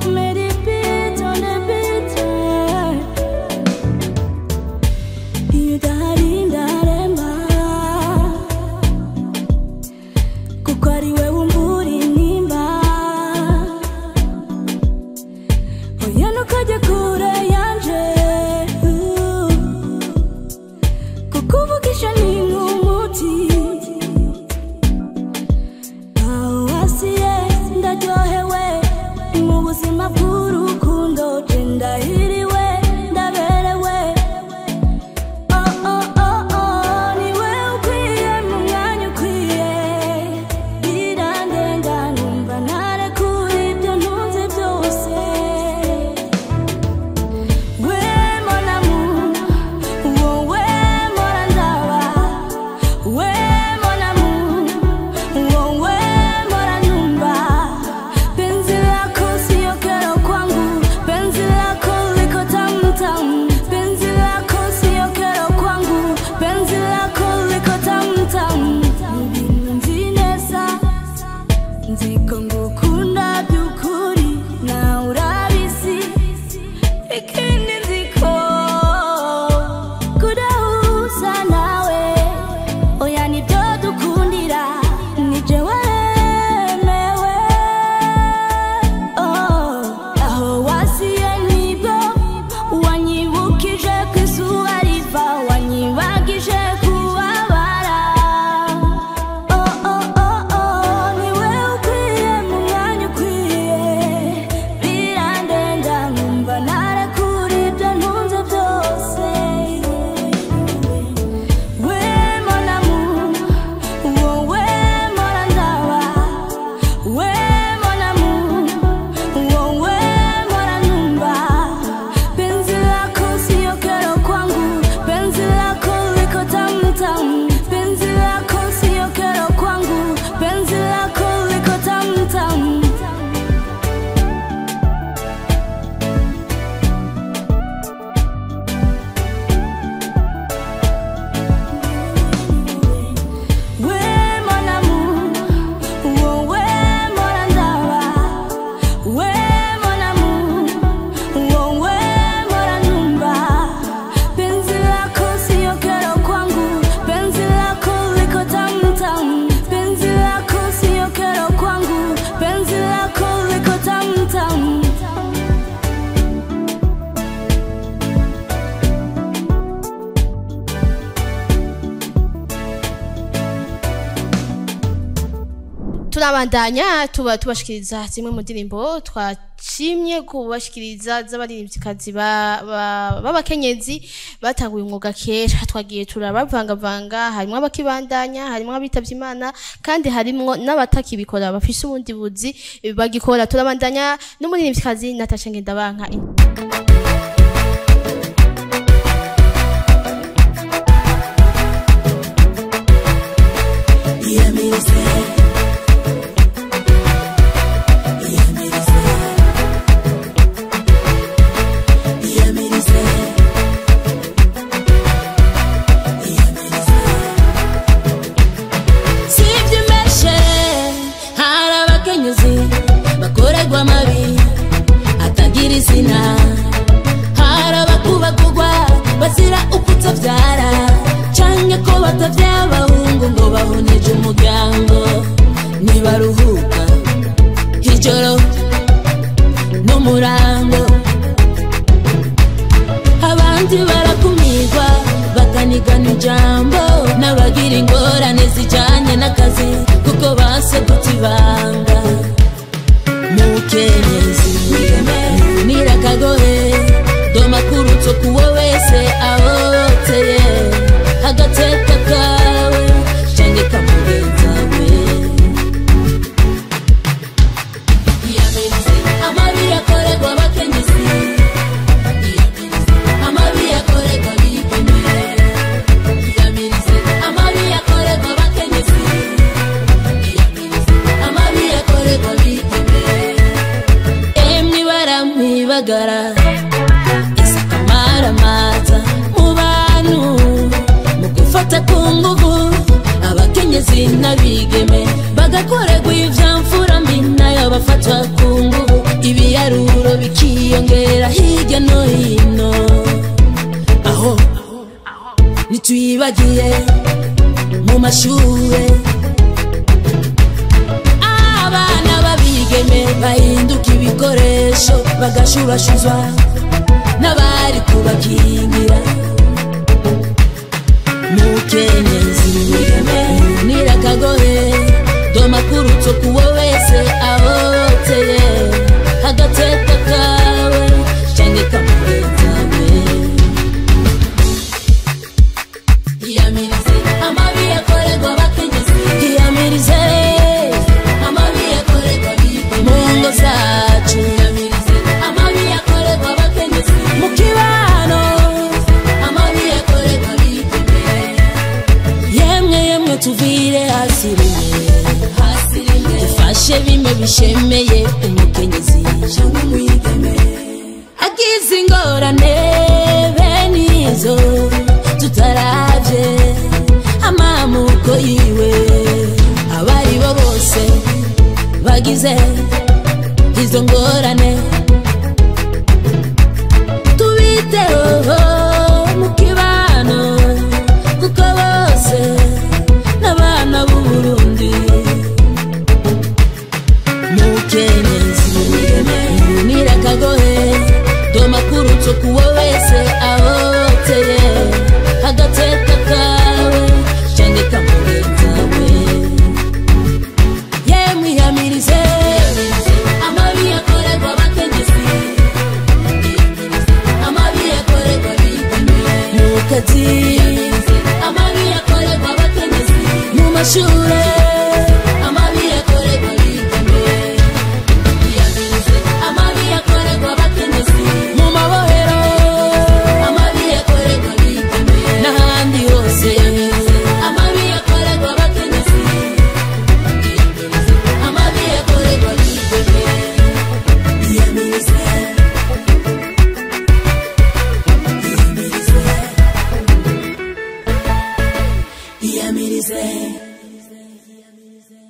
made it beat on the beat. Iyo udahari ndaremba, kuko ari we wumvura intimba. Oya, ntukajye kure yanje, kukuvugisha ni nk'umuti. Aho wasiye ndaryohewe mu buzima bw'urukundo, je ndahiriwe, ndaberewe. Oh oh oh oh, niwe ukwiye mu mwanya ukwiye, birandenga numva ntarekura ibyo ntunze byose. We mon amour, wowe mpora ndaba. We mon amour, wowe mpora numva. Penzi lako sio kero kwangu, penzi lako liko tamu tamu. Penzi lako sio kero kwangu, penzi lako liko tamu tamu. Mu bintu nzi neza, nzi ko ngukunda by'ukuri, nawe urabizi. Ikindi nzi ko kudahuza nawe, oya, nibyo dukundira, nije waremewe. Oh, aho wasiye nibwo wanyibukije ko izuba riva, wanyibagije kubabara. Oh oh oh oh, niwe ukwiye mu mwanya ukwiye, birandenga nkumva ntarekura. Turabandanya tuba tubashikiriza zimwe mu ndirimbo twashimye kubashikiriza z'abaririmbyikazi b'abakenyezi batanguye umwuga kera. Twagiye turabavangavanga, harimo abakibandanya, harimo abitavye Imana, kandi harimo n'abatakibikora bafise ubundi buzi bagikora. Turabandanya n'umuririmbyikazi Natasha Ngendabanka. Sivyimeshe hari abakenyezi bakorerwa amabi atagira izina, hari abakubakugwa bazira ukutavyara canke ko batavyara abahungu ngo bahoneje umuryango, ntibaruhuka ijoro n'umurango. Abandi barakumirwa bakanigana ijambo n'abagira ingorane zijanye n'akazi kuko banse guta ibanga. Mukenyezi nira akagohe doma kurutso kuwo wese ahoteye agateka kawe canke kamugenzawe. Amabi yakorerwa abakenyezi, amabi yakorerwa abigeme, amabi yakorerwa abakenyezi, amabi yakorerwa abigeme. Emwe baramwibagara isakamaramaza mu bantu mu gufata ku nguvu abakenyezi n'abigeme bagakorerwa ivyamfura mbi nayo bafatwa ku nguvu, ibiharuro bikiyongera hirya no hino. Aho ntitwibagiye mu mashure abana b'abigeme bahinduka ibikoresho bagashurashuzwa n'abari kubakingira. Mukenyezi nira akagohe doma kurutso kuwo wese ahoteye agateka kawe canke kamugenzawe. Iyamirize amabi yakorerwa abakenyezi, iyamirize amabi yakorerwa abigeme mu ngo zacu, iyamirize amabi yakorerwa abakenyezi mu kibano, amabi yakorerwa abigeme. Yemwe yemwe tuvire hasi rimwe, dufashe bimwe bishemeye umukenyezi canke umwigeme agize ingorane bene izo tutaravye amamuko yiwe. Abari bo bose bagize izo ngorane tubiteho mu kibano kuko bose n'abana b'u Burundi. Mukenyezi nira akagohe doma kurutso kuwo wese ahoteye agateka kawe canke kamugenzawe. Yemwe iyamirize amabi yakorerwa abakenyezi, amabi yakorerwa abigeme mu kazi, amabi yakorerwa abakenyezi mu mashure, amabi yakorerwa abigeme, amabi yakorerwa abakenyezi mu mabohero, amabi yakorerwa abigeme n'ahandi hose, amabi yakorerwa abakenyezi, amabi yakorerwa abigeme. Iyamirize, iyamirize, iyamirize.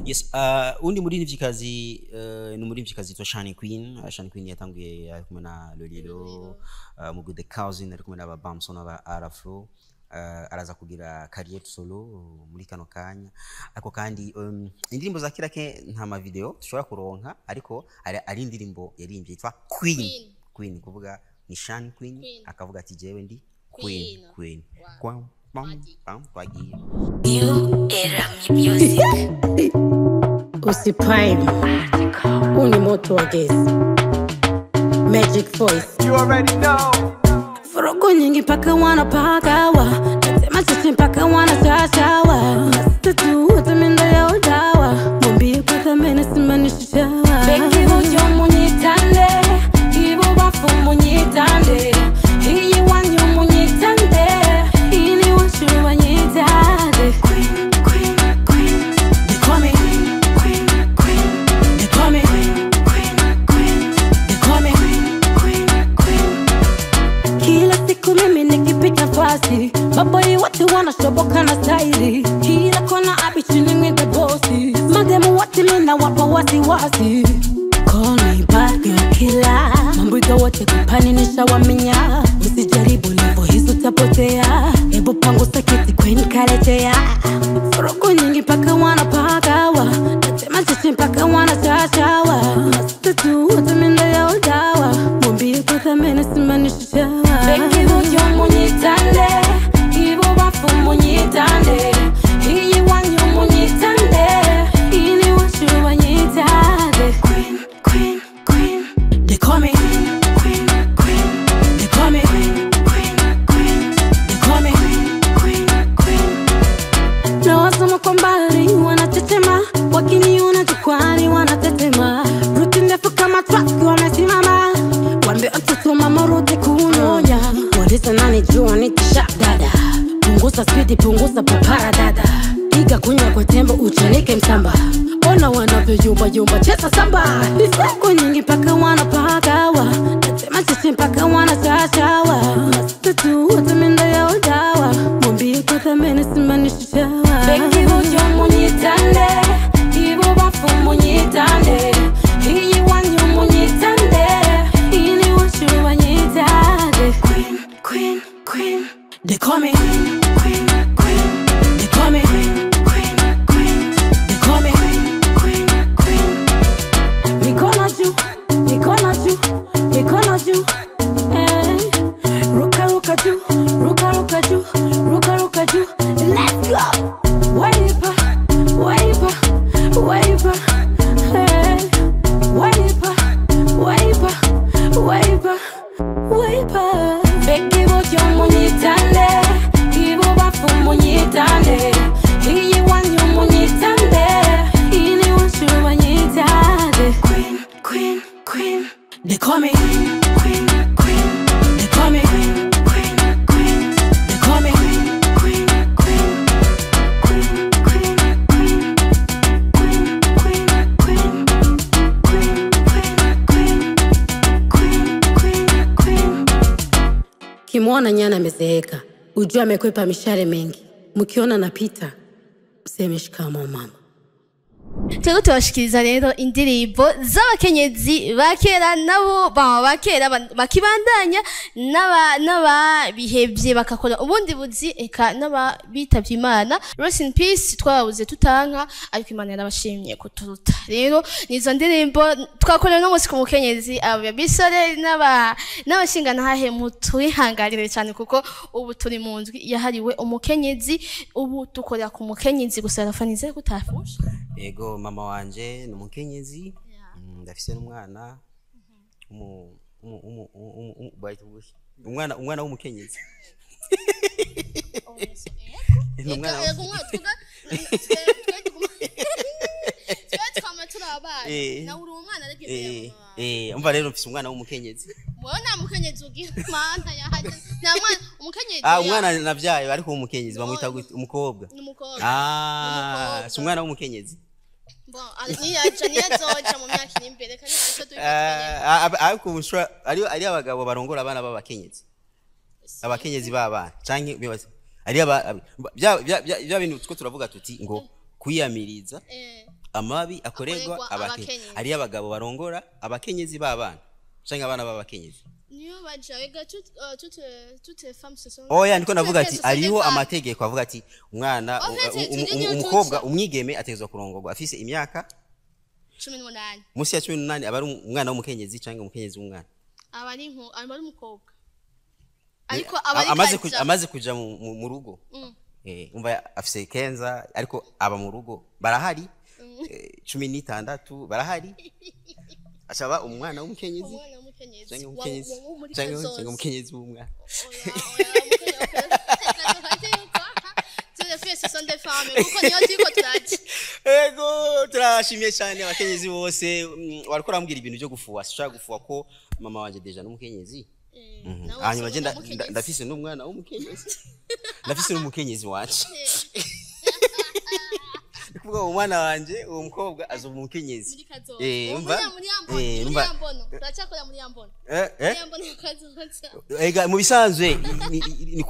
Yes, undi muririmvyikazi ni umuririmvyikazi yitwa Shani Queen. Shani Queen yatanguye ari kumwe na Lolilo, mu The Cousin, ari kumwe n'aba Bamson n'aba Arafro. Araza kugira career solo muri kano kanya. Ariko kandi indirimbo za kera ke nta ma video dushobora kuronka, ariko ari indirimbo yaririmbye yitwa Queen. Queen. Queen kuvuga ni Shani Queen, Queen. Akavuga ati jewe ndi Queen. Queen. Queen. Kwam, pam, pam, twagiye. You Era Music. Usiprime. Huu ni moto wa gesi. Magic voice. You already know. Furugu nyingi mpaka wanapagawa. Nasema sisi mpaka wanachachawa. Masita wote minda ya udawa. Mwambie kwa thamani simanishi chawa. Beki huyo munyitande. Ibo bafu munyitande. Iyi wanyu munyitande. Ini washu wanyitande. Queen, queen, queen. They call me queen, queen, queen. They call me queen, queen, queen. They call me queen, queen, queen. Kila siku mimi nikipiga pasi, maboi wote wanashoboka na staili. Kila kona abichini mwite bosi, mademu wote mina wapa wasiwasi. Call me bad girl killer, mambo wote kupani nishawaminya. Usijaribu level hizo utapotea, hebu pangusa kiti queen kaletea. Furugu nyingi mpaka wanapagawa, nasema sisi mpaka wanachachawa. Masita wote minda ya udawa, mwambie kwa thamani simanishi chawa. Beki huyo munyitande, ibo bafu munyitande. Iyi wanyu munyitande, ini washu wanyitande. Queen, queen, queen. They call me queen, queen, queen. They call me queen, queen, queen. They call me queen, queen, queen. Na wasoma kwa mbali wanatetema, wakiniona jukwani wanatetema. Ruti ndefu kama truck wamesimama, waambie watoto mama rudi kunyonya. Waliza nani jua nitisha dada, punguza spidi punguza papara dada. Iga kunywa kwa tembo uchanike msamba, ona wanavyoyumba yumba cheza samba. Siku nyingi mpaka wanapagawa, nasema sisi mpaka wanachachawa. Masita wote minda ya udawa, mwambie kwa thamani simanishi chawa. Beki huyo munyitande, ibo bafu munyitande. Iyi wanyu munyitande, ini washu wanyitande. Queen, queen, queen. They call me queen, queen, queen. They call me queen, queen, queen. They call me queen, queen, queen. Mikono juu, mikono juu, mikono juu. Eh. Ruka ruka juu, ruka ruka juu, ruka ruka juu. Let's go. Waipa, waipa, waipa. Eh. Waipa, waipa, waipa, waipa. Beki huyo munyitande, ibo bafu munyitande. Iyi wanyu munyitande, ini washu wanyitande. Queen, queen, queen. They call me queen, queen, queen. They call me queen, queen, queen. They call me queen, queen, queen. Queen, queen, queen. Queen, queen, queen. Queen, queen, queen. Queen, queen, queen. Kimwona nyana amezeeka, ujue amekwepa mishale mengi. Mkiona napita, mseme shikamoo mama. Turiko turabashikiriza rero indirimbo z'abakenyezi ba kera nabo ba kera bakibandanya n'ababihevye bakakora ubundi buzi eka n'abitavye Imana. Rest in peace, twabuze tutanka ariko Imana yarabashimye kuturuta. Rero nizo ndirimbo twakorewe no munsi ku mukenyezi abisore n'abashingantahe mutwihanganire cyane kuko ubu turi mu ndwi yahariwe umukenyezi, ubu dukorera ku mukenyezi gusa. Rafanize kutafusha. Ego mama wanje ni umukenyezi, ndafise n'umwana umwana w'umukenyezi. Ni umwana umva rero mfise umwana w'umukenyezi. Wewe nta mukenyezi ugira mana yahaje nta mwana umukenyezi. Umwana navyaye ariko w'umukenyezi bamwita gute? Umukobwa. Ni si umwana w'umukenyezi. Bon, niyaja niyazoja mu myaka iri imbere kandi nicyo turi ariko ubushura ari abagabo barongora abana b'abakenyezi. Abakenyezi b'abana canke ari bya bintu two turavuga tuti ngo kwiyamiriza amabi akorerwa abakenyezi. Ari abagabo barongora abakenyezi b'abana canke abana b'abakenyezi. Niyo baja ega toutes les femmes se sont. Oya ndiko navuga ati ariho amategeko avuga ati umwana umukobwa umwigeme ategezwa kurongorwa afise imyaka 18. Musi ya 18 aba ari umwana w'umukenyezi canke umukenyezi w'umwana. Aba ari umukobwa. Ariko aba ari amaze kuja mu rugo. Umva afise kenza ariko aba mu rugo barahari, 16 barahari, acaba umwana w'umukenyezi Umwana w'umukenyezi. canke umukenyezi Wa muri canke kazoza. canke umukenyezi w'umwana. Oya, oya, umukenyezi, yuko tous les filles ce sont des femmes, kuko niyo turiko turaja. Ego, turashimye cyane abakenyezi bose. Wariko urambwira ibintu byo gufuha, sinshaka gufuha ko mama wanje déjà n'umukenyezi. Nawe Hanyuma usanga je umukenyezi. ndafise n'umwana w'umukenyezi, ndafise n'umukenyezi wanje. Ni kuvuga uwo mwana wanje, uwo mukobwa azoba umukenyezi. Muri kazoza. Umva Muri ya mbono, umva muri ya mbono turacyakora, muri ya mbono, muri ya mbono ya kazoza. Ega, mu bisanzwe ni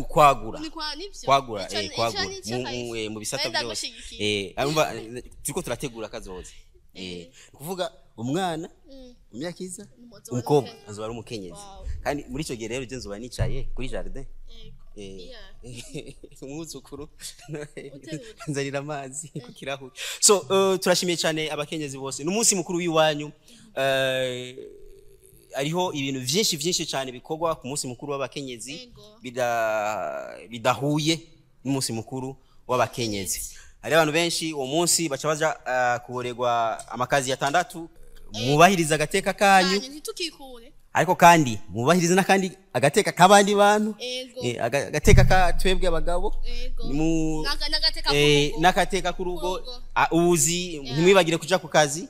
kwagura. Ni kwa nivyo. Kwagura. Ico Kwagura nico mu, kahise. mu bisata Wenda byose. gushigikiye. Urumva, turiko turategura kazoza. Ni kuvuga umwana mu myaka iza, Umuzoba umukobwa ari azoba ari umukenyezi. Wow. Kandi muri ico gihe rero je nzoba nicaye kuri jardin. Yego. Umwuzukuru Uterura. nzanira amazi ku kirahuri. So turashimiye cyane abakenyezi bose, ni umunsi mukuru w'iwanyu. Hariho ibintu vyinshi vyinshi cyane bikorwa ku munsi mukuru w'abakenyezi Yego. bidahuye n'umunsi mukuru w'abakenyezi. Hari abantu benshi uwo munsi baca baja kuboregwa amakazi atandatu. Mubahiriza agateka kanyu. Kanyu, ntitukikure. Ariko kandi mubahirize n'akandi agateka k'abandi bantu. Ego. Agateka ka twebwe abagabo. Ego. N'agateka k'urugo. N'agateka k'urugo. K'urugo. Ubuzi, ntimwibagire kuja ku kazi.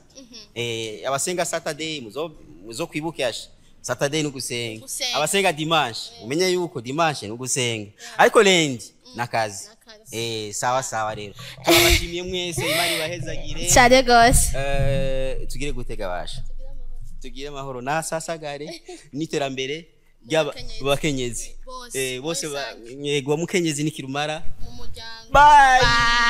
Abasenga Saturday, muzo kwibuke asha Saturday ni ugusenga. Gusenga. Abasenga dimanche, umenye yuko dimanche ni ugusenga, ariko lundi n'akazi. N'akazi. Sawa sawa, rero turabashimiye mwese, Imana ibahezagire. Cyane gose. Tugire gutega basha, tugire amahoro n'asasagare n'iterambere Bakenyezi. ry'abakenyezi. Bose, Bose muri rusange. yego, mukenyezi ni kirumara. Mu muryango. Bye. Bye.